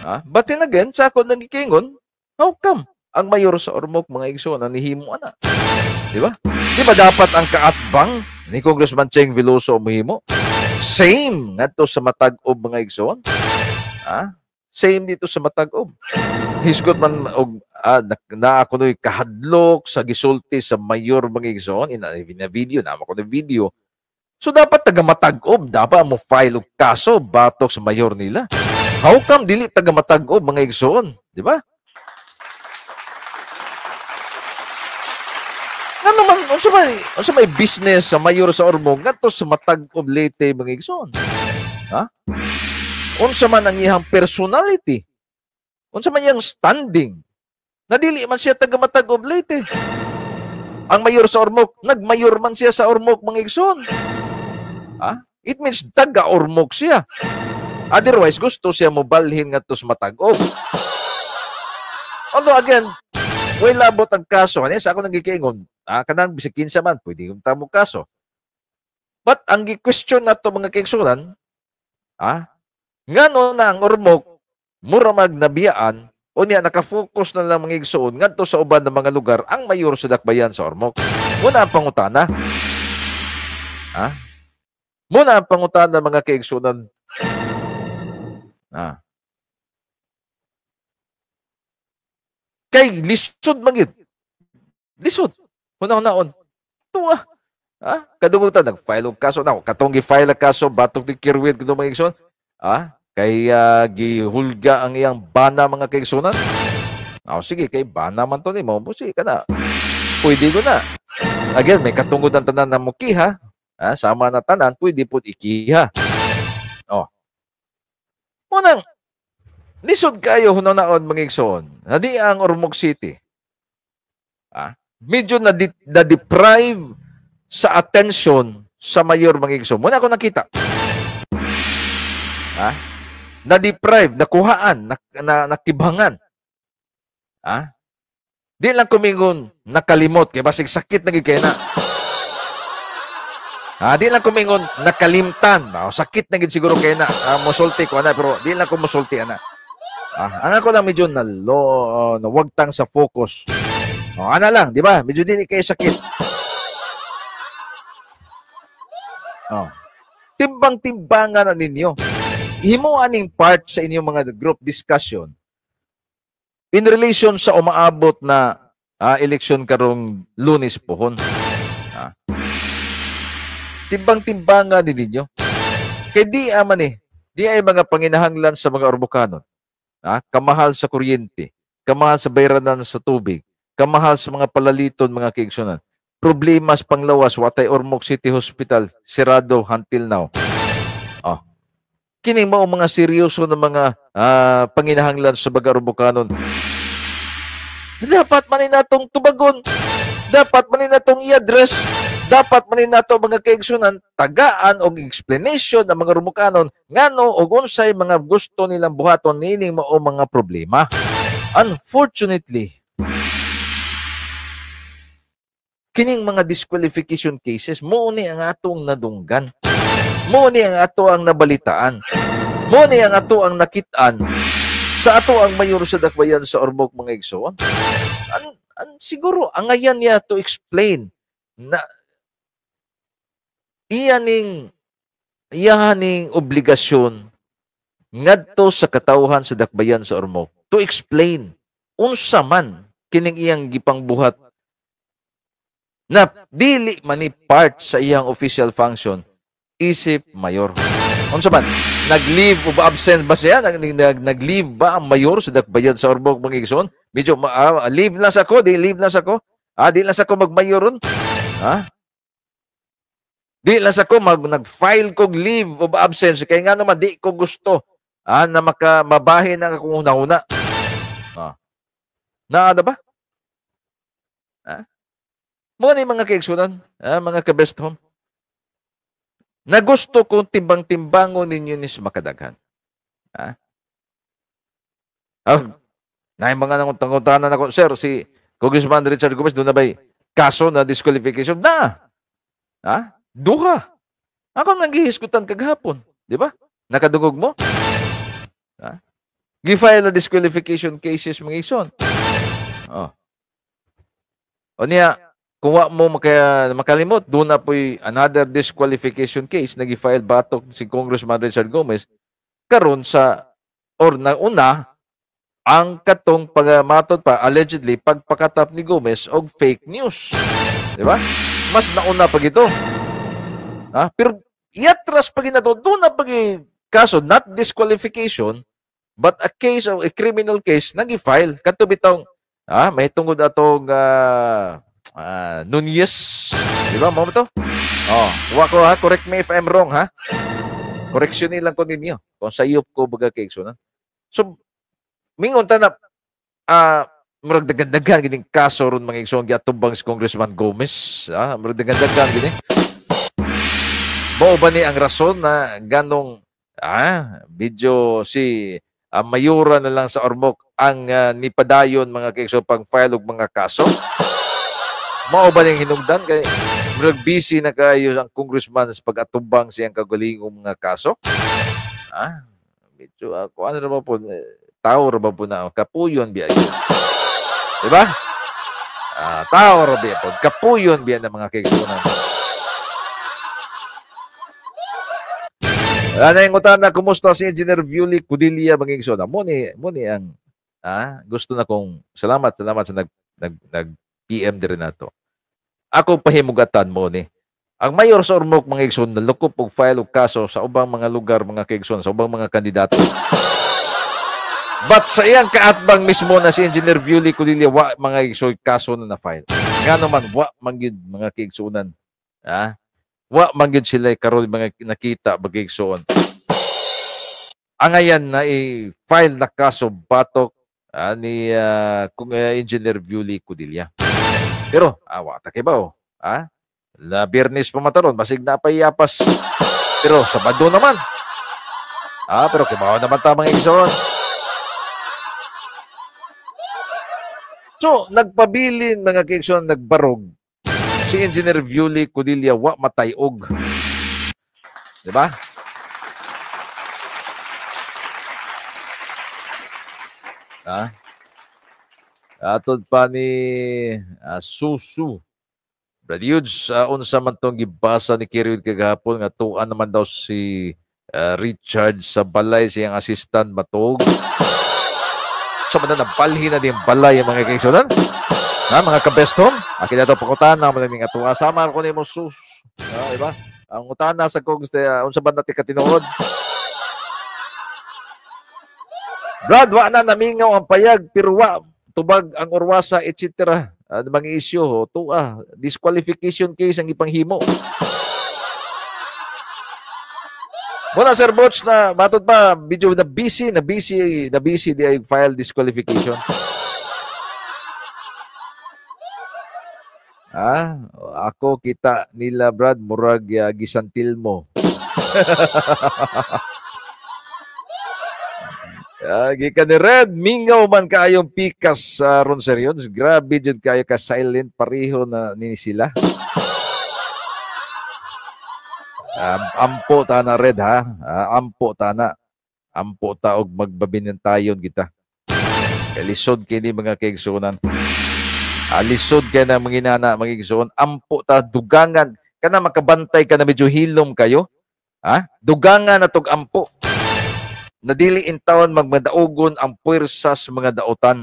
Ha? But then again, sa ako nang gikingon, how come ang mayor sa Ormoc mga igsoon ang nihimo ana? Di ba? Di ba dapat ang kaatbang ni Congressman Cheng Veloso muhimo? Same ngadto sa Matag-ob mga igsoon. Ha? Same dito sa Matag-ob. Hisgot man og na ako noy kahadlok sa gisulti sa mayor mga igsoon in a video, na ako na video. So dapat taga Matag-ob dapat mo file og kaso batok sa mayor nila. How come dili taga Matag-ob mga igsoon, di ba? Ano man, unsa may business sa mayor sa Ormoc ngadto sa Matag-ob Leyte mga igsoon? Ha? Unsa man ang iyang personality? Unsa man iyang standing? Nadili man siya taga Matag-ob Leyte. Ang mayor sa Ormoc, nagmayor man siya sa Ormoc mga igsoon. Ha? It means taga Ormoc siya. Otherwise gusto siya mobalhin ngadto sa Matag-ob. Although again, way labot ang kaso. Ano sa ako nanggikiingon? Kanang bisag kinsa man pwede yung tamo kaso. But ang gi-question nato mga kaigsunan, ngano na ang Ormoc mura mag nabiyaan o niya naka-focus na lang mga igsuon ngadto sa uban ng mga lugar ang mayor sa dakbayan sa Ormoc. Muna ang pangutana. Ha? Muna ang pangutana mga kaigsunan. Kay lisod man gyud. Lisod. Una-unaon. Tuwa. Ha? Kadungog ta nag-file og kaso na. Katong gi-file ang kaso batok ni Kirwin kuno mga igsoon. Ha? Kay gihulga ang iyang bana mga kaigsunan. Oh, sige kay bana man to nimo. Sige kana. Pwede ko na. Again, may katungod ang tanan na mukiha. Ha? Sama na tanan, pwede pud ikiha. Oh. Munang lisod kayo hunaon mga igsoon. Hadi ang Ormoc City. Ha? Medyo na-deprive sa attention sa mayor mga igsoon. Muna ako nakita. Ha? Na-deprive, nakuhaan, nakibangan. Ha? Di lang kumingon nakalimot kay basig sakit na gyud kay na. Ha, di lang kumingon nakalimtan. Oh, sakit na gyud siguro kay na. Mosulti ko ana pero di lang ko mosulti ana. Ang ako lang medyo nawagtang sa focus. O, ana lang, di ba? Medyo dili kayo sakit. Oh. Timbang-timbangan na ninyo. Himo aning part sa inyong mga group discussion in relation sa umaabot na eleksyon karong Lunes pohon. Timbang-timbangan ninyo. Kay di aman eh. Di ay mga panginahanglan sa mga Ormocanon. Kamahal sa kuryente, kamahal sa bayranan sa tubig, kamahal sa mga palaliton, mga kaigsunan. Problema sa panglawas, watay Ormoc City Hospital, sirado until now. Oh. Kini mao mga seryoso na mga panginahanglan sa mga Ormocanon. Dapat man natong tubagon. Dapat man natong i-address. Dapat man nato mga kaigsunan tagaan og explanation ang mga Ormocanon ngano og unsay mga gusto nilang buhaton niining mao mga problema. Unfortunately, kining mga disqualification cases mao ni ang atong nadunggan. Mao ni ang ato ang nabalitaan. Mao ni ang ato ang nakit-an sa ato ang mayor sa Dakbayan sa Ormoc mga igsoon. Siguro angayan niya to explain na iyaning obligasyon ngadto sa katawhan sa Dakbayan sa Ormoc to explain unsa man kining iyang gipangbuhat na dili man ni part sa iyang official function isip mayor. Unsa man? Nag-leave o ba absent ba siya? Nag-leave ba ang mayor sa Dakbayan sa Ormoc mga igsoon? Medyo leave lang sa ko, di leave lang sa ko. Di lang sa ko magmayoron. Ha? Di lang sa ko nag-file kog leave of absence kay nga naman di ko gusto na mabahin ang akong una-una. Naada ba? Ha? Mo ni mga kaigsunan, mga ka-best home. Na gusto kong timbang-timbangon ninyo ni sa makadaghan. Ha? Na yung mga nangutang-utanan ako, sir, si Congressman Richard Gomez, doon na ba'y kaso na disqualification? Na! Ha? Duha. Ako nanggihiskutan kagahapon. Di ba? Nakadungog mo? Ha? Gi-file na disqualification cases mga ison. Oh. O niya, kung wa mo makalimot, doon na po'y another disqualification case na gi-file batok si Congressman Richard Gomez karon sa or na una ang katong pagmatod pa allegedly pagpakatap ni Gomez og fake news. Di ba? Mas nauna pag ito. Ha? Pero iatras pag ito, doon na pag kaso, not disqualification, but a case of a criminal case nag-file. Kadto bitong may tungod atong Nunez, di ba? Mo to? Oh, wa ko ha, correct me if I'm wrong ha. Correction lang ko ninyo. Kung sayop ko baga kay na. So mingon ta na murag daghan-daghan gining kaso ron mga igsoon giatubang si Congressman Gomez, murag daghan-daghan gini. Mao ba ni ang rason na ganong video si mayora na lang sa Ormoc ang nipadayon mga kaigsoon pang file og mga kaso? Mao ba ning hinungdan kay murag busy na kayo ang congressman sa pag-atubang siyang kagalingong mga kaso? Medyo ako ano ra ba po, tao ra ba po na kapuyon biya yun. Diba? Tao ra biya po, kapuyon biya ng mga kaigsunan. Wala na yung utana, kumusta si Engineer Violi Cudilia mga kaigsunan? Mo ni ang gusto na kong salamat sa nag PM din nato. Ako pahimugatan mo ni. Ang mayor sa Ormoc mga igsoon nalukop og file og kaso sa ubang mga lugar mga kaigsoon, sa ubang mga kandidato. But sa iyang kaatbang mismo na si Engineer Violi Cudilia wa mga igsoon kaso na na-file. Ngano man wa man gyud mga kaigsuonan. Wa man gyud sila karon mga nakita mga igsoon. Angayan na i-file na kaso batok ni Engineer Violi Cudilia. Pero awa ta kay ba La Biyernes pa mataron, basig na pa iapas. Pero Sabado naman. Pero kibaw naman ta mga igsoon. So, nagpabilin mga kaigsoon, nagbarog si Engineer Violi Cudilia wa matayog. Di ba? Ha? Atod pa ni Susu. Brad Yudes, unsa man tong gibasa ni Kiriud kagahapon nga tuan naman daw si Richard sa balay siyang assistant matog. So man na nabalhin na din balay ang mga kaigsunan. Ha, mga ka-best home, akin na ito pakutana man ning atua sama ko nimo Sus. Di ba? Ang utana sa kong unsa ba nati katinuod? Brad, wa na namingaw ang payag pero wa tubag ang orwasa etc. Mga isyu tuwa disqualification case ang ipanghimo. Muna Sir Butch na matod pa medyo na busy di ay file disqualification. Ako kita nila Brad murag gisantil mo. Gikan ni Red, mingaw man kaayong pikas sa ron Sir Yun. Grabe jud kayo ka silent pareho na ni sila. Ampo ta na Red ha. Ampo ta na. Ampo ta og magbabinantayon kita. Lisod kini mga kaigsuonan. Lisod kay na mga inana mga igsoon. Ampo ta dugangan kana makabantay ka na medyo hilom kayo. Ha? Dugangan na tog ampo. Nadili in taon magmadaugon ang puwersa sa mga dautan.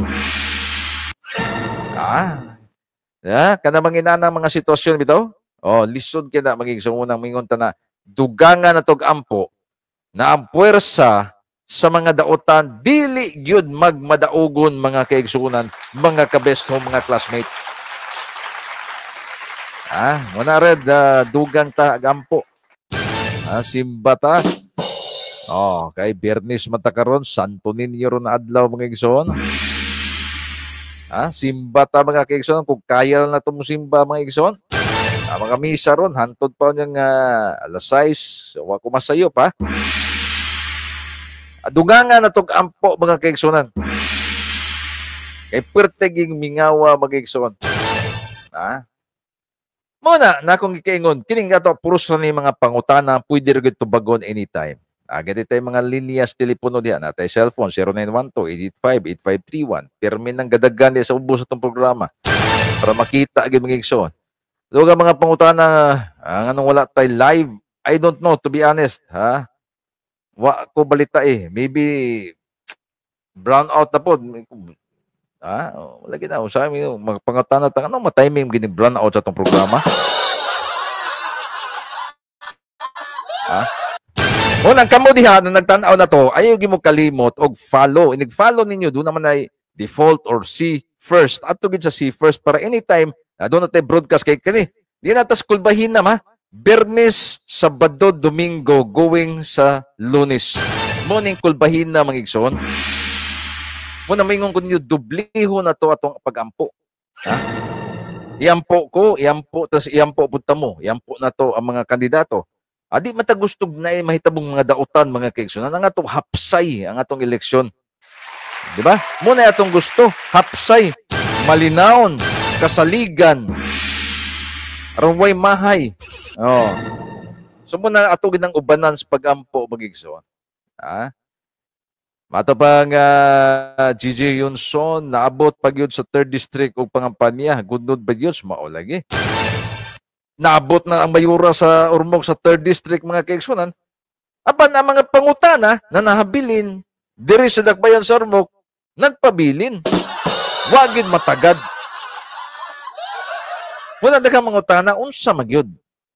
Kana mga inana mga sitwasyon bitaw? Oh, lisod kay na mga igsoon unang mingon ta na dugangan na tog ampo na ang puwersa sa mga dautan dili gyud magmadaugon mga kaigsuonan, mga ka-best home, mga classmate. Muna Red, dugang ta agampo. Simba ta. Oh, kay Biyernes man ta karon, Santo Niño ron na adlaw mga igsoon. Simba ta mga kaigsoon kung kaya na to mo simba mga igsoon. Mga misa ron hantod pa niyang alas 6, wa ko masayop ha. Adungangan na tog ampo mga kaigsunan. Kay perteging mingawa mga igsoon. Muna na akong gikaingon kining ato puros ra ni mga pangutana pwede ra gyud tubagon anytime. Agad tayo mga linyas telepono diha natay cellphone 0912-885-8531. Pirmi nang gadagan diha sa ubos atong programa para makita gyud mga igsoon. Duga mga pangutana ang anong wala tay live, I don't know to be honest ha. Wa ko balita eh. Maybe brown out na po. Wala gina. Sa amin, magpangutana ta ano ma-timing gini brown out sa atong programa. Unang kamo diha na nagtan-aw na to, ayaw gyud mo kalimot og follow. Inig-follow ninyo do naman ay default or see first. Adto gyud sa see first para anytime doon na tayo broadcast kay kani. Di na tas kulbahin na ma. Biyernes, Sabado, Domingo, going sa Lunes. Morning kulbahin na mga igsoon. Muna maingon ko ninyo, dubliho na to atong pagampo. Ha? Iampo ko, iampo, tas iampo punta mo. Iampo na to ang mga kandidato. Adi matagustog na mahitabong mga dautan mga kaigsoon. Ang atong hapsay ang atong eleksyon. Di ba? Muna atong gusto, hapsay, malinaon, kasaligan, aron way mahay. Oh. So muna ato ginang ubanan sa pagampo magigsoon. Ha? Mato pang GJ Yunson naabot pag yun sa 3rd District og pangampanya, gudnod ba yun mao lagi. Naabot na ang mayura sa Ormoc sa 3rd District mga kaigsunan. Apan ang mga pangutana na nahabilin diri sa Dakbayan sa Ormoc nagpabilin. Wa gyud matagad. Wala daghang mga utana unsa magyud?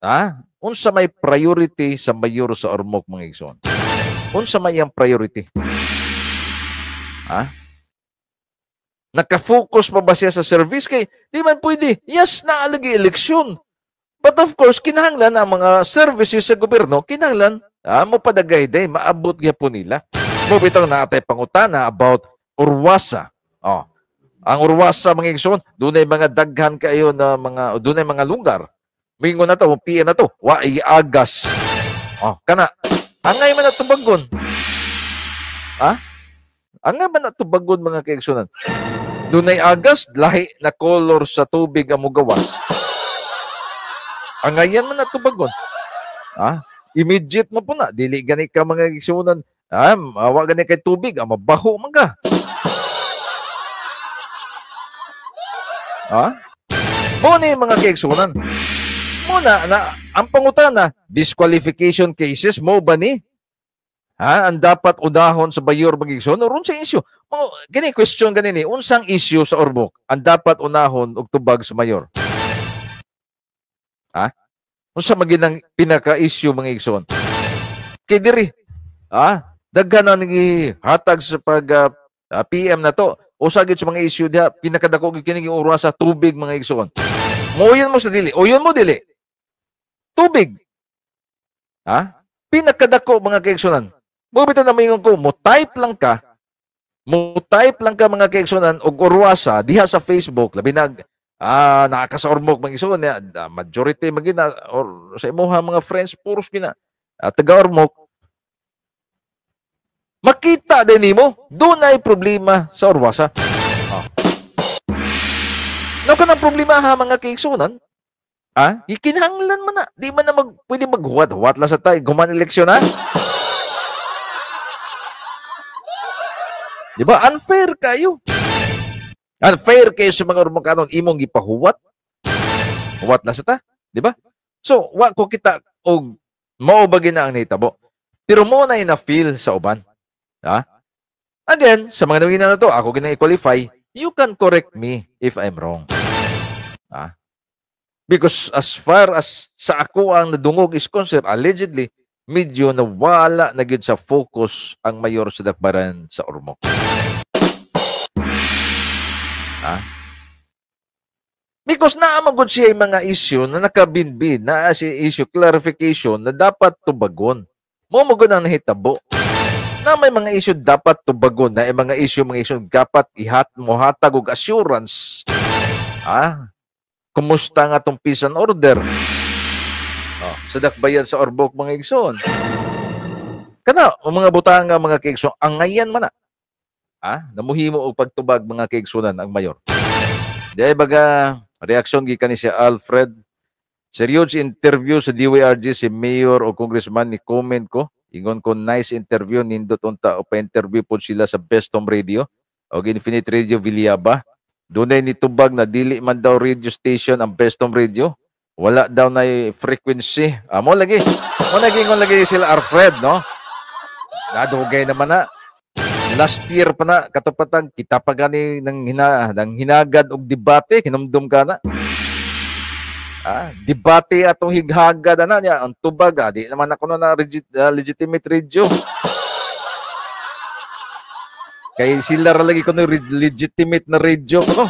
Ha? Unsa may priority sa mayor sa Ormoc mga igsoon? Unsa may iyang priority? Ha? Naka-focus pa ba siya sa service kay di man pwede. Yes, naalagi eleksyon. But of course, kinahanglan ang mga services sa gobyerno, kinahanglan mo padagay day, maabot gyapon nila. Mo bitaw na atay pangutana about Urwasa. Oh. Ang Urwasa mga igsoon, dunay mga daghan kayo na mga dunay mga lugar. Mingon na to, PM na to, wa agas. Oh, kana angay man natubagon. Ha? Angay man natubagon mga kaigsunan. Dunay agas, lahi na color sa tubig ang mugawas. Angayan man natubagon. Ha? Immediate mo po na, dili gani ka mga igsunan. Wa gani kay tubig, mabaho man ka. Ha? Mo ni mga kaigsunan. Muna na ang pangutana, disqualification cases mo ba ni? Ha, ang dapat unahon sa mayor mga igsoon or unsang issue? Mga gani question gani ni, unsang issue sa Ormoc ang dapat unahon og tubag sa mayor? Ha? Unsa man gyud ang pinaka-issue mga igsoon? Kay diri, ha? Daghan na hatag sa pag PM na to. Usa gyud sa mga issue diha, pinakadako gyud kini yung sa tubig mga igsoon. Moyon mo sa dili, uyon mo dili. Tubig. Ha? Pinakadako mga kaigsunan. Mo bitaw na moingon ko, mo type lang ka mga kaigsunan og Orwasa diha sa Facebook, labi na naa ka sa Ormoc mga igsoon, majority man gina or sa imuha mga friends puros gina taga Ormoc. Makita din nimo dunay problema sa Orwasa. Oh. Now kanang problema ha mga kaigsunan, ah, ikinahanglan man na, di man na pwede maghuwat-huwat lang sa tay guman eleksyon ha. Di ba? Unfair kayo. Unfair kayo sa mga Ormocanon, imong gipahuwat. Huwat na sa ta, di ba? So, wa ko kita og mao ba gina ang nahitabo. Pero mo na na-feel sa uban. Ha? Again, sa mga nawina na to, ako gina i-qualify, you can correct me if I'm wrong. Ha? Because as far as sa ako ang nadungog is concerned, allegedly, medyo nawala na gyud sa focus ang mayor sa Dakbaran sa Ormoc. Ha? Because naamagod siya yung mga issue na nakabinbin, naa siya issue clarification na dapat tubagon. Mo ang nahitabo. Na may mga issue dapat tubagon, na mga issue dapat ihat mohatag og assurance. Ah, kumusta nga tong peace and order? Oh, sa Dakbayan sa Ormoc mga igsoon. Kana ang mga butang nga mga kaigsoon, angayan man na. Ah, namuhimo og pagtubag mga kaigsunan ang mayor. Di baga reaksyon gikan ni si Alfred. Seryoso interview sa DYRG si mayor o congressman ni comment ko. Ingon ko nice interview nindot unta o pa-interview pod sila sa Best Home Radio o Infinite Radio Villaba. Dunay nitubag na dili man daw radio station ang Best Home Radio. Wala daw na frequency. Mo lagi. Mo lagi ingon lagi sila Alfred, no? Nadugay naman na. Last year pa na katupatang kita pa gani ng hinagad og debate, hinumdum ka na. Ah, debate atong highagad ana niya ang tubag, di naman ako na legitimate radio. Kay sila ra lagi kuno legitimate na radio ko.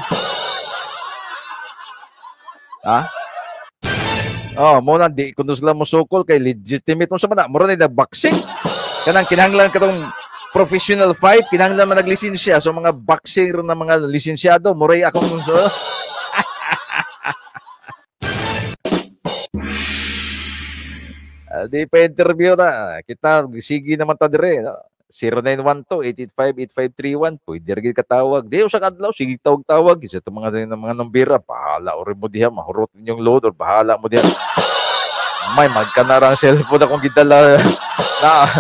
Ha? Oh, mo na di kuno sila mosukol kay legitimate mo sa man. Mura ni boxing. Kanang kinahanglan katong professional fight, kinahanglan man naglisensya. So mga boxer na mga lisensyado, muray akong so. Di pa interview na. Kita sige naman ta dire. No? 0912-885-8531. Pwede rin katawag. Di usa ka adlaw sige tawag-tawag. Isa itong mga numbira. Bahala or mo diha. Mahurot ninyong load or bahala mo diha. May magkanarang cellphone akong gidala. Na,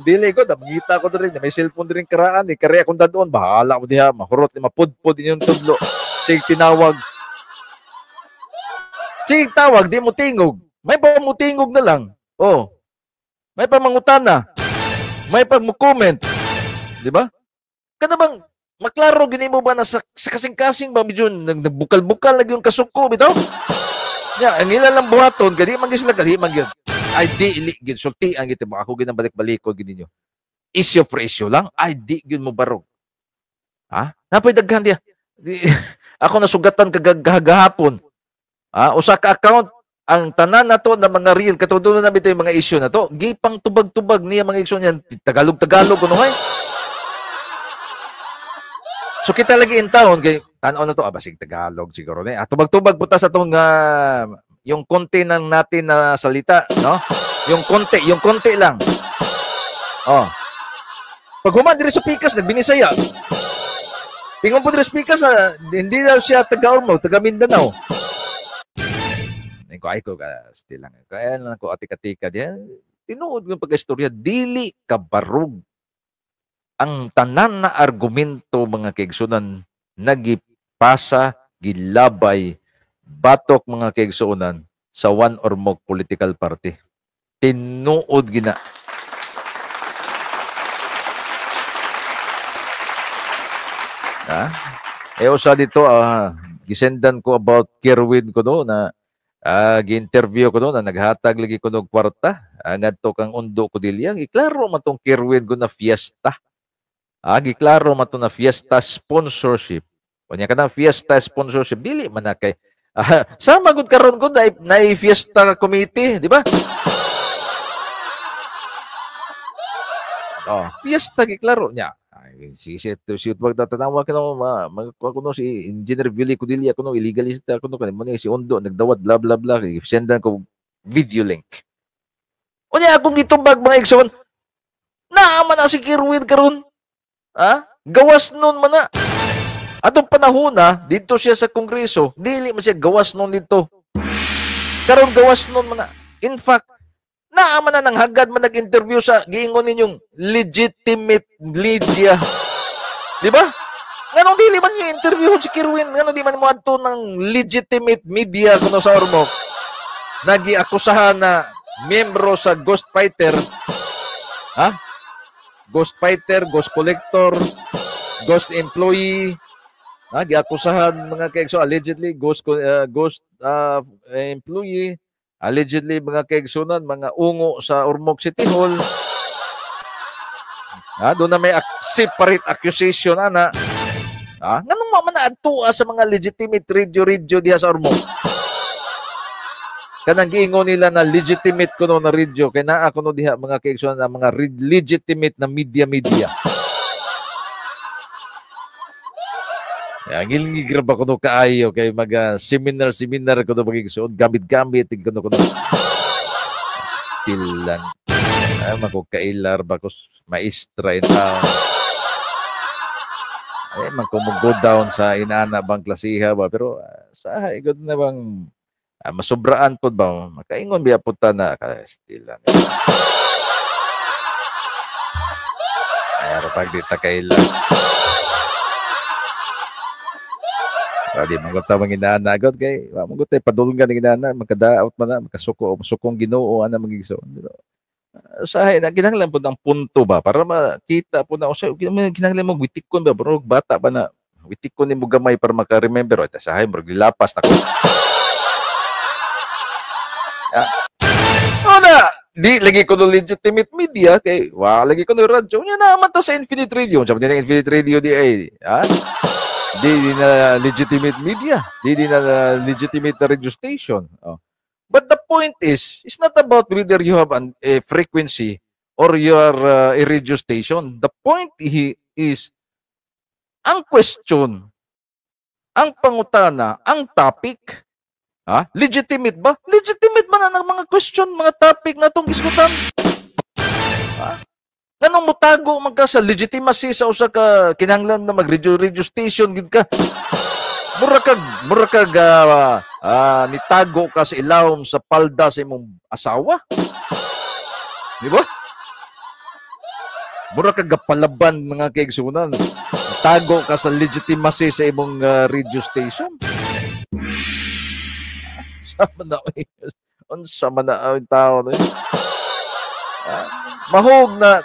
dili ko. Namangita ko din. May cellphone din karaan. Kari akong dadoon. Bahala mo diha. Mahurot. Mapudpod inyong tudlo. Sige tinawag. Sige tawag. Di mo tingog. May pamutingog na lang. Oh. May pamangutana. May pag-comment. Di ba? Kada bang maklaro gini mo ba na sa kasing-kasing ba medyo nagbukal-bukal lagi yung kasuko bitaw? Ya, ang ila lang buhaton kadi man sila kadi man gyud. Ay di ili gyud sulti ang gid mo ako gyud ang balik-balikod gid ninyo. Issue for issue lang ay di gyud mo barog. Ha? Napay daghan diya. Ako nasugatan kagahapon. Ah, usa ka account ang tanan na to na mga real katudlo na bitaw yung mga issue na to gipang tubag-tubag niya mga issue niyan Tagalog-Tagalog kuno hay. So kita lagi in town kay tan-aw na to basig Tagalog siguro ni. Tubag-tubag puta sa tong yung konti nang natin na salita, no? Yung konti lang. Oh. Pag human diri sa pikas nagbinisaya. Pingon po diri sa pikas hindi daw siya taga Ormoc, taga Mindanao. Ko ay ko still lang. Kaya lang ko atika-tika diyan. Tinuod ng pagkaistorya dili kabarog ang tanan na argumento mga kaigsunan nagi Gipasa, gilabay, batok mga kaigsuonan sa One Ormoc Political Party. Tinuod gina. Ha? Eh usa dito gisendan ko about Kerwin ko do na gi-interview ko do na naghatag lagi ko og kwarta ngadto kang Undo Codilla. Giklaro man tong Kerwin ko na fiesta. Giklaro man to na fiesta sponsorship. Unya kanang fiesta sponsorship dili man na kay sama gud karon ko na fiesta committee, di ba? Oh, fiesta giklaro niya. Si si si wag tatanawa ka no magkuha ko no si Engineer Billy Codilla kuno illegalista kuno kani mo si Ondo nagdawat bla bla bla, sendan ko video link. Unya akong gitubag mga igsoon, naa man na si Kerwin karon. Ha? Gawas nun man na. Atong panahon na didto siya sa Kongreso, dili man siya gawas nun didto. Karon gawas nun man na. In fact, naa man na nang hagad man nag-interview sa giingon ninyong legitimate media. Di ba? Nganong dili man niya interview si Kerwin, nganong di man mo adto ng legitimate media kuno sa Ormoc? Nagiakusahan na miyembro sa Ghost Fighter. Ha? Ghost Fighter, Ghost Collector, Ghost Employee. Ha? Giakusahan mga kaigso allegedly ghost employee. Allegedly mga kaigsunan, mga ungo sa Ormoc City Hall. Ha, doon na may separate accusation ana. Ha, nganong man naadto sa mga legitimate radio diha sa Ormoc? Kanang giingon nila na legitimate kuno na radio kay naa kuno diha mga kaigsunan na mga legitimate na media. Ya, ngilngig ra ba kuno kaayo kay mag seminar kuno magigsuon, gamit-gamit kuno kuno. Still lang. Ay makukailar ba ko maestra in town. Ay man ko mo go down sa inana bang klasiha ba, pero sa igod na bang masubraan pod ba makaingon biya pud ta na still lang. Ay ra pag di ta kaila. Di man gud tawang inaana gud kay wa man gud tay padulngan ang inaana, makadaot man na makasuko sukong Ginoo ana magigsuon. Usahay na kinahanglan pud ang punto ba para makita pud na usay kinahanglan mo witikon ba bro, bata ba na witikon nimo gamay para maka-remember oy sahay murag lilapas na ko. Una, di lagi ko no legitimate media kay wa lagi ko no radyo. Nya na man ta sa Infinite Radio. Sabi nila Infinite Radio di ay ha? Di na legitimate media, di na legitimate radio station. Oh. But the point is, it's not about whether you have a frequency or you are a radio station. The point is, ang question, ang pangutana, ang topic, ha? Legitimate ba? Legitimate ba na ng mga question, mga topic na itong gisgutan? Ha? Nganong mutago man ka sa legitimacy sa usa ka kinahanglan na mag radio station gid ka? Mura kag nitago ka sa ilawom sa palda sa imong asawa. Di ba? Mura kag gapalaban mga kaigsunan. Tago ka sa legitimacy sa imong radio station. Sama na unsa man na ang tao no? Mahog na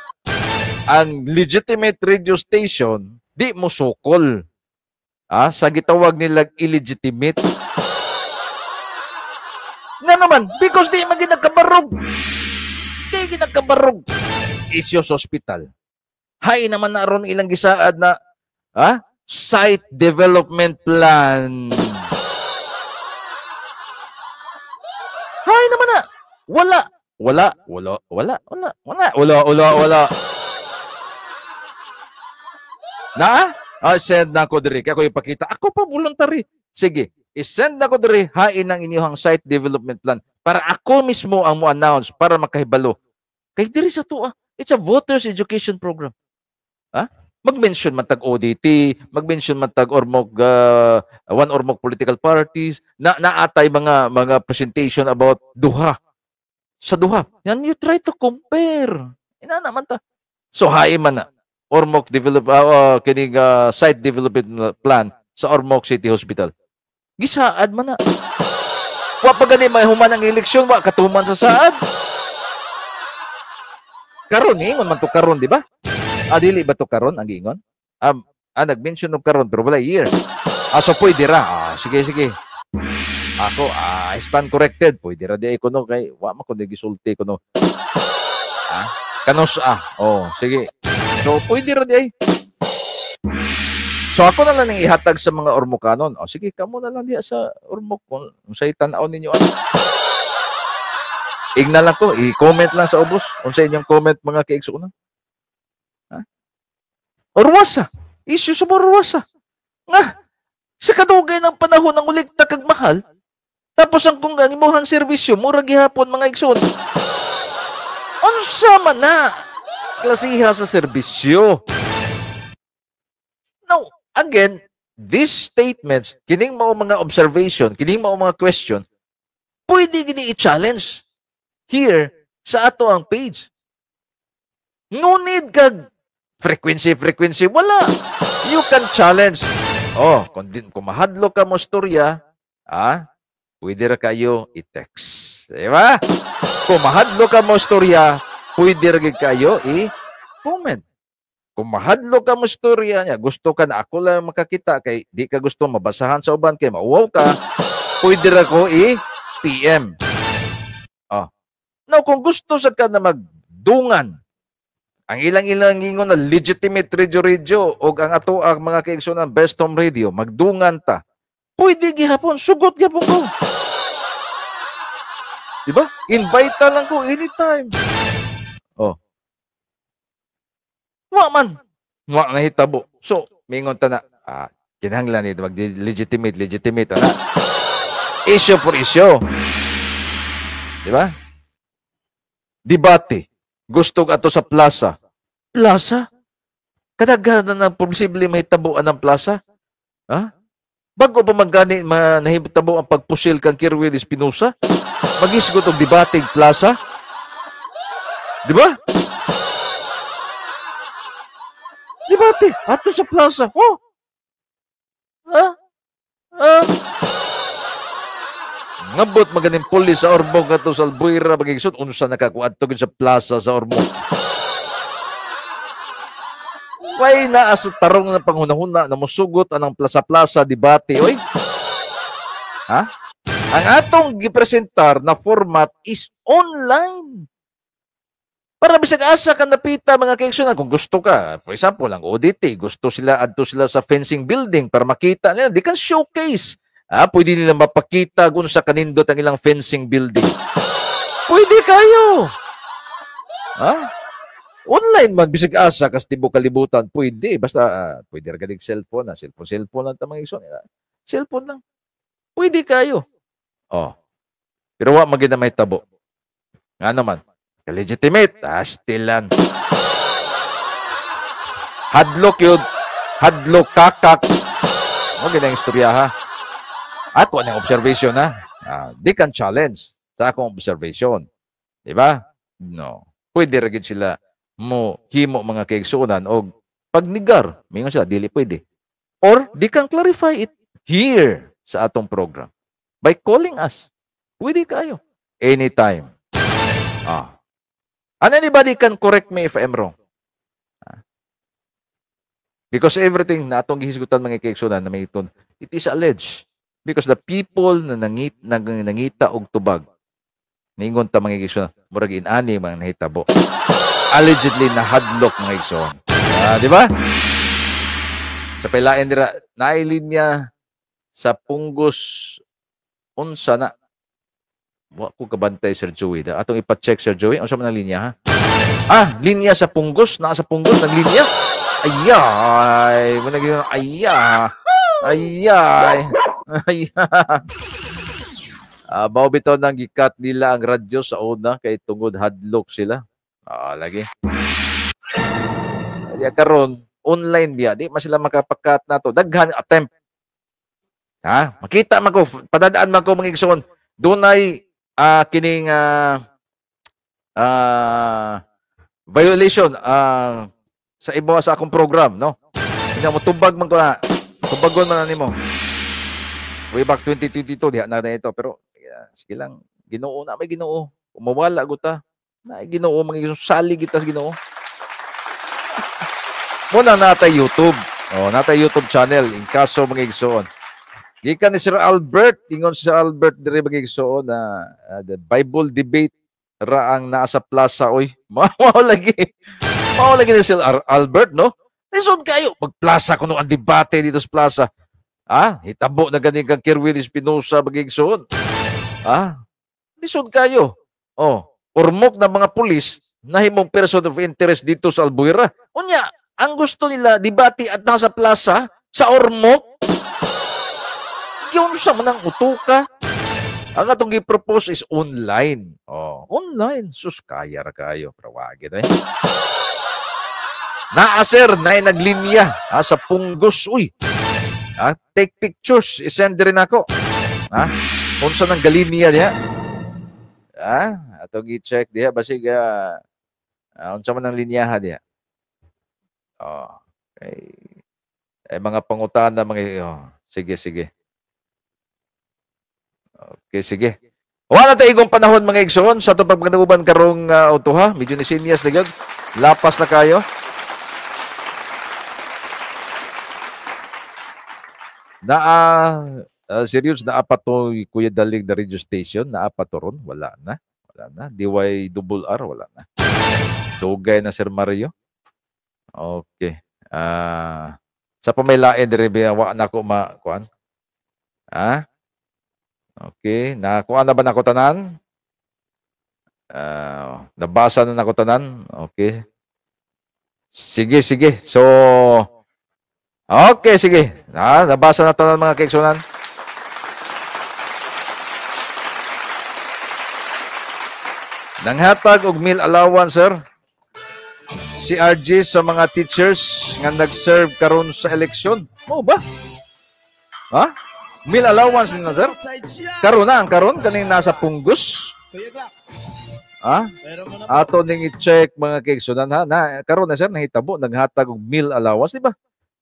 ang legitimate radio station di mo sukol sa gitawag nila illegitimate. Nga naman, because di man ginakabarog. Di ginakabarog. Isyo sa hospital. Hay naman na ron ilang gisaad na site development plan. Hay naman na. Wala. Wala. Wala. Wala. Wala. Wala. Wala. Wala. Wala. Na? Send na ko diri. Kaya ko ipakita. Ako pa voluntary. Sige. I-send na ko diri. Hain ang inyong site development plan. Para ako mismo ang mo-announce para makahibalo. Kay diri sa tuwa. It's a voters education program. Ha? Mag-mention man tag ODT, mag-mention man tag Ormoc, One Ormoc political parties, na naatay mga presentation about duha. Sa duha. Yan, you try to compare. Ina naman ta. So hain man na. Ormoc develop kining site development plan sa Ormoc City Hospital. Gisaad man na. Wa pa gani may human ang eleksyon, wa katuman sa saad. Karon ingon man to karon, di ba? Ah, dili ba to karon ang giingon? Nag-mention og karon pero wala year. Ah, so pwede ra. Ah, sige sige. Ako, I stand corrected. Pwede ra di ay kuno kay wa man ko gisulti kuno. Ah, kanos ah. Oh, sige. So pwede ra di ay. So ako na lang nang ihatag sa mga Ormocanon. O sige, kamo na lang diha sa Ormoc kung unsay tan-aw ninyo ano. Igna lang ko, i-comment lang sa ubos. Unsa inyong comment mga kaigsuonan? Ha? Orwasa. Issue sa Orwasa. Nga, sa kadugay ng panahon ang ulikta kag mahal, tapos ang kung ang imuhang serbisyo, mura gihapon mga igsoon. Unsa man na klasiha sa serbisyo? Now, again, these statements, kining mao mga observation, kining mao mga question, pwede gini i-challenge here sa ato ang page. No need kag frequency, wala. You can challenge. Oh, kung mahadlo ka mo storya, pwede ra kayo i-text. Diba? Kung mahadlo ka mo storya, pwede ra gid kayo i-comment. Kung mahadlo ka mo storya niya, gusto ka na ako lang makakita kay di ka gusto mabasahan sa uban kay mauwaw ka, pwede ra ko i-PM. Oh. Now, kung gusto sa ka na magdungan, ang ilang-ilang ingon na legitimate radio og ang ato ang mga kaigsuonan Best Home Radio, magdungan ta. Pwede gihapon, sugot gihapon ko. Diba? Invite ta lang ko anytime. Oh. Wa man. Wa nahitabo. So, mingon ta na, kinahanglan nito mag-legitimate, legitimate ana. Issue for issue. Diba? Debate. Gusto ato sa plaza. Plaza? Kadaghanan na posible mahitabuan ng plaza? Ha? Bago pa maggani nahitabo ang pagpusil kang Kerwin Espinosa? Magisgot og debate plaza? Diba? Debate ato sa plaza. Oh. Ha? Ha? Ngabot maganing pulis sa Ormoc ato sa Albuera magigsud unsa nakakuadto gid sa plaza sa Ormoc. Way naa sa tarong na panghunahuna na mosugot anang plaza-plaza debate oy. Ha? Ang atong gipresentar na format is online. Para bisag asa ka napita mga kaigsuonan kung gusto ka, for example, ang ODT, gusto sila adto sila sa fencing building para makita nila, they can showcase. Ah, pwede nila mapakita kung sa kanindot ang ilang fencing building. Pwede kayo. Ha? Online man bisag asa kas tibuok kalibutan, pwede basta pwede ra ganing cellphone, na cellphone lang ta mga igsoon. Cellphone lang. Pwede kayo. Oh. Pero wa man gid na may tabo. Nga naman, legitimate, still lan. Hadlok yun, hadlok kakak. Mo gid ang istorya ha. Ako ang observation ha. They can challenge sa akong observation. Di ba? No. Pwede ra gid sila mo himo mga kaigsuonan og pagnigar. Mingon sila dili pwede. Or they can clarify it here sa atong program by calling us. Pwede kayo anytime. Ah. And anybody can correct me if I'm wrong. Because everything na atong gihisgutan mga kaigsuonan na may iton, it is alleged. Because the people na nangita og tubag, ningon ta mga igsoon, murag inani mga nahitabo. Allegedly nahadlok mga igsoon. Di ba? Sa pailain dira, naay linya sa Punggos unsa na. Wa ko kabantay Sir Joey. Da. Atong ipa-check Sir Joey, unsa man ang linya ha? Ah, linya sa Punggos, naa sa Punggos ang linya. Ayay, mo naging ayay. Ayay. Ayay. Mao bitaw nang gikat nila ang radyo sa una kay tungod hadlok sila. Lagi. Kaya karon online biya, di man sila makapakat nato. Daghan attempt. Ha? Makita man ko, padadaan man ko mga igsoon. Dunay kining violation sa iba sa akong program, no? Kanya mo tubag man ko na. Tubagon man na nimo. Way back 2022 diha na ito pero yeah, sige lang, Ginoo na may Ginoo. Kung mawala gud ta, na Ginoo mga salig kita sa Ginoo. Muna natay YouTube. Oh, natay YouTube channel in kaso mga igsoon. Gikan ni Sir Albert, ingon si Sir Albert diri mga igsoon na the Bible debate ra ang naa sa plaza oy. Mao lagi. Mao lagi ni Sir Albert, no? Lisod kayo magplaza kuno ang debate dito sa plaza. Ah, hitabo na gani kang Kerwin Espinosa mga igsoon. Ah, lisod kayo. Oh, Ormoc na mga pulis nahimong person of interest dito sa Albuera. Unya, ang gusto nila debate at nasa plaza sa Ormoc. Yun sa manang utuka. Ang atong gi-propose is online. Oh, online. Sus, kaya ra kayo. Pero wag ito eh. Naa sir, na naglinya sa Punggos. Uy. Take pictures. I-send rin ako. Ha? Unsa nang galinya diha? Atong i-check diha basig unsa man ang linyaha diha. Oh, okay. Eh, mga pangutana mga oh, sige sige. Okay, sige. Wala ta igong panahon mga igsoon sa atong pagpagdaguban karong utuha, medyo ni sinyas na gyud. Lapas na kayo. Naa serious naa pa to Kuya Dalig na radio station, naa pa to ron, wala na. Wala na. DYRR wala na. Dugay na Sir Mario. Okay. Sa pamailain diri wa na ko makuan. Ha? Okay, nakuha na ba nako tanan? Nabasa na nako tanan. Okay. Sige, sige. So okay, sige. Nabasa na tanan mga kaigsunan. Nanghatag og meal allowance, sir. Si RG sa mga teachers nga nag-serve karon sa eleksyon. Mao ba? Ha? Meal allowance nila, sir? Karon na ang karon kaning nasa Punggos. Ha? Ato ning i-check mga kaigsunan ha. Na karon na sir nahitabo naghatag og meal allowance, di ba?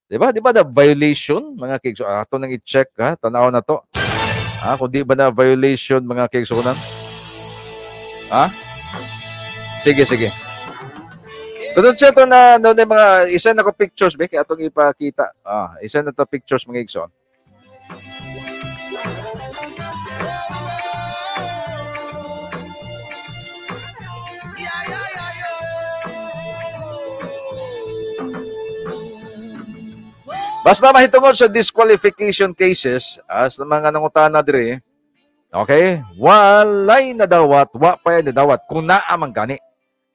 Di ba? Di ba na violation mga kaigsunan? Ato nang i-check ha, tan-aw na to. Ha, kung di ba na violation mga kaigsunan? Ha? Sige, sige. Tunod siya to na no, mga isa na ko pictures be kay atong ipakita. Isa na to pictures mga igsoon. Basta mahitungod sa disqualification cases as na mga nangutana diri. Okay? Walay nadawat, wa pa nadawat kung naa man gani.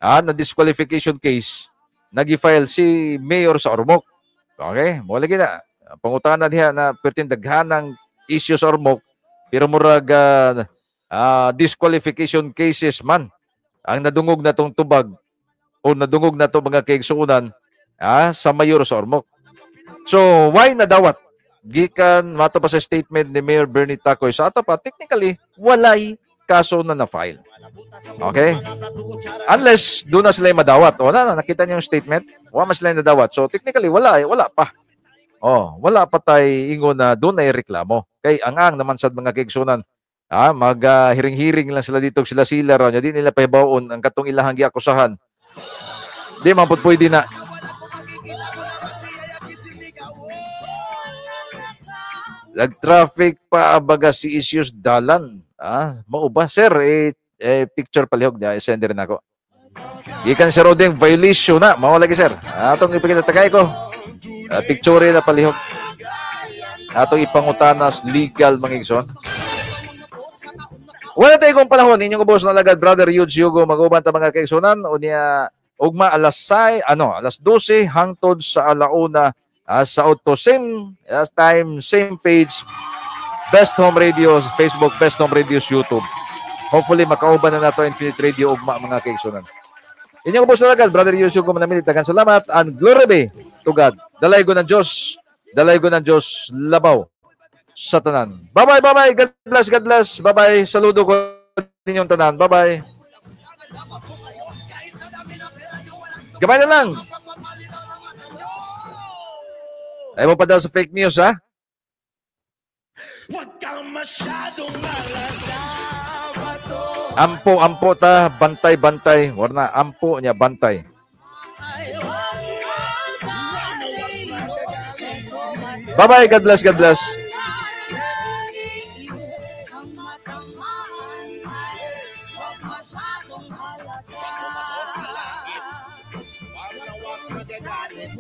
Na disqualification case nagi-file si mayor sa Ormoc. Okay? Mo lagi na. Pangutana diha na pertin daghanang issue sa Ormoc pero murag disqualification cases man ang nadungog na tong tubag o nadungog na to mga kaigsuonan sa mayor sa Ormoc. So, why nadawat? Gikan mato pa sa statement ni Mayor Bernie Tacoy sa ato pa, technically walay kaso na na-file. Okay? Unless doon na sila madawat. O na, nakita niyo yung statement? Wala man sila nadawat. So technically wala eh, wala pa. Oh, wala pa tay ingon na doon ay reklamo. Kay ang naman sad mga kaigsunan, mag hiring-hiring lang sila dito, sila-sila raw nya di nila pahibaw-on ang katong ilahang giakusahan. Di man pud pwede na. Nag-traffic pa abaga si issues dalan. Mao ba sir? Picture palihog niya, i-send rin ako. Gikan sir Odeng, violation na. Mao lagi sir. Atong ipakita tagay ko. Picture na palihog. Atong ipangutanas legal mga igsoon. Wala tayo kong panahon. Inyong ubos na lagad, Brother Yudes Yugo. Mag-uban ta mga kaigsunan. Unya, ugma alas 6, alas 12 hangtod sa alauna. Sa auto, same time, same page, Best Home Radio Facebook, Best Home Radio YouTube. Hopefully makauban na nato Infinite Radio ugma mga kaigsunan. Inyong ubos na lagad, Brother Yudes Yugo, manamili tagan salamat and glory be to God. Dalaygo ng Diyos, dalaygo ng Diyos, labaw sa tanan. Bye-bye, bye-bye. God bless, God bless. Bye-bye. Saludo ko ninyong tanan. Bye-bye. Gabay na lang. Ayaw mo pa daw sa fake news, ha? Masyadong halata ba to? Ampo, ampo ta, bantay, bantay. Warna ampo niya, bantay. Bye-bye. God bless, God bless. Sa langit. Wag na wag magagalit.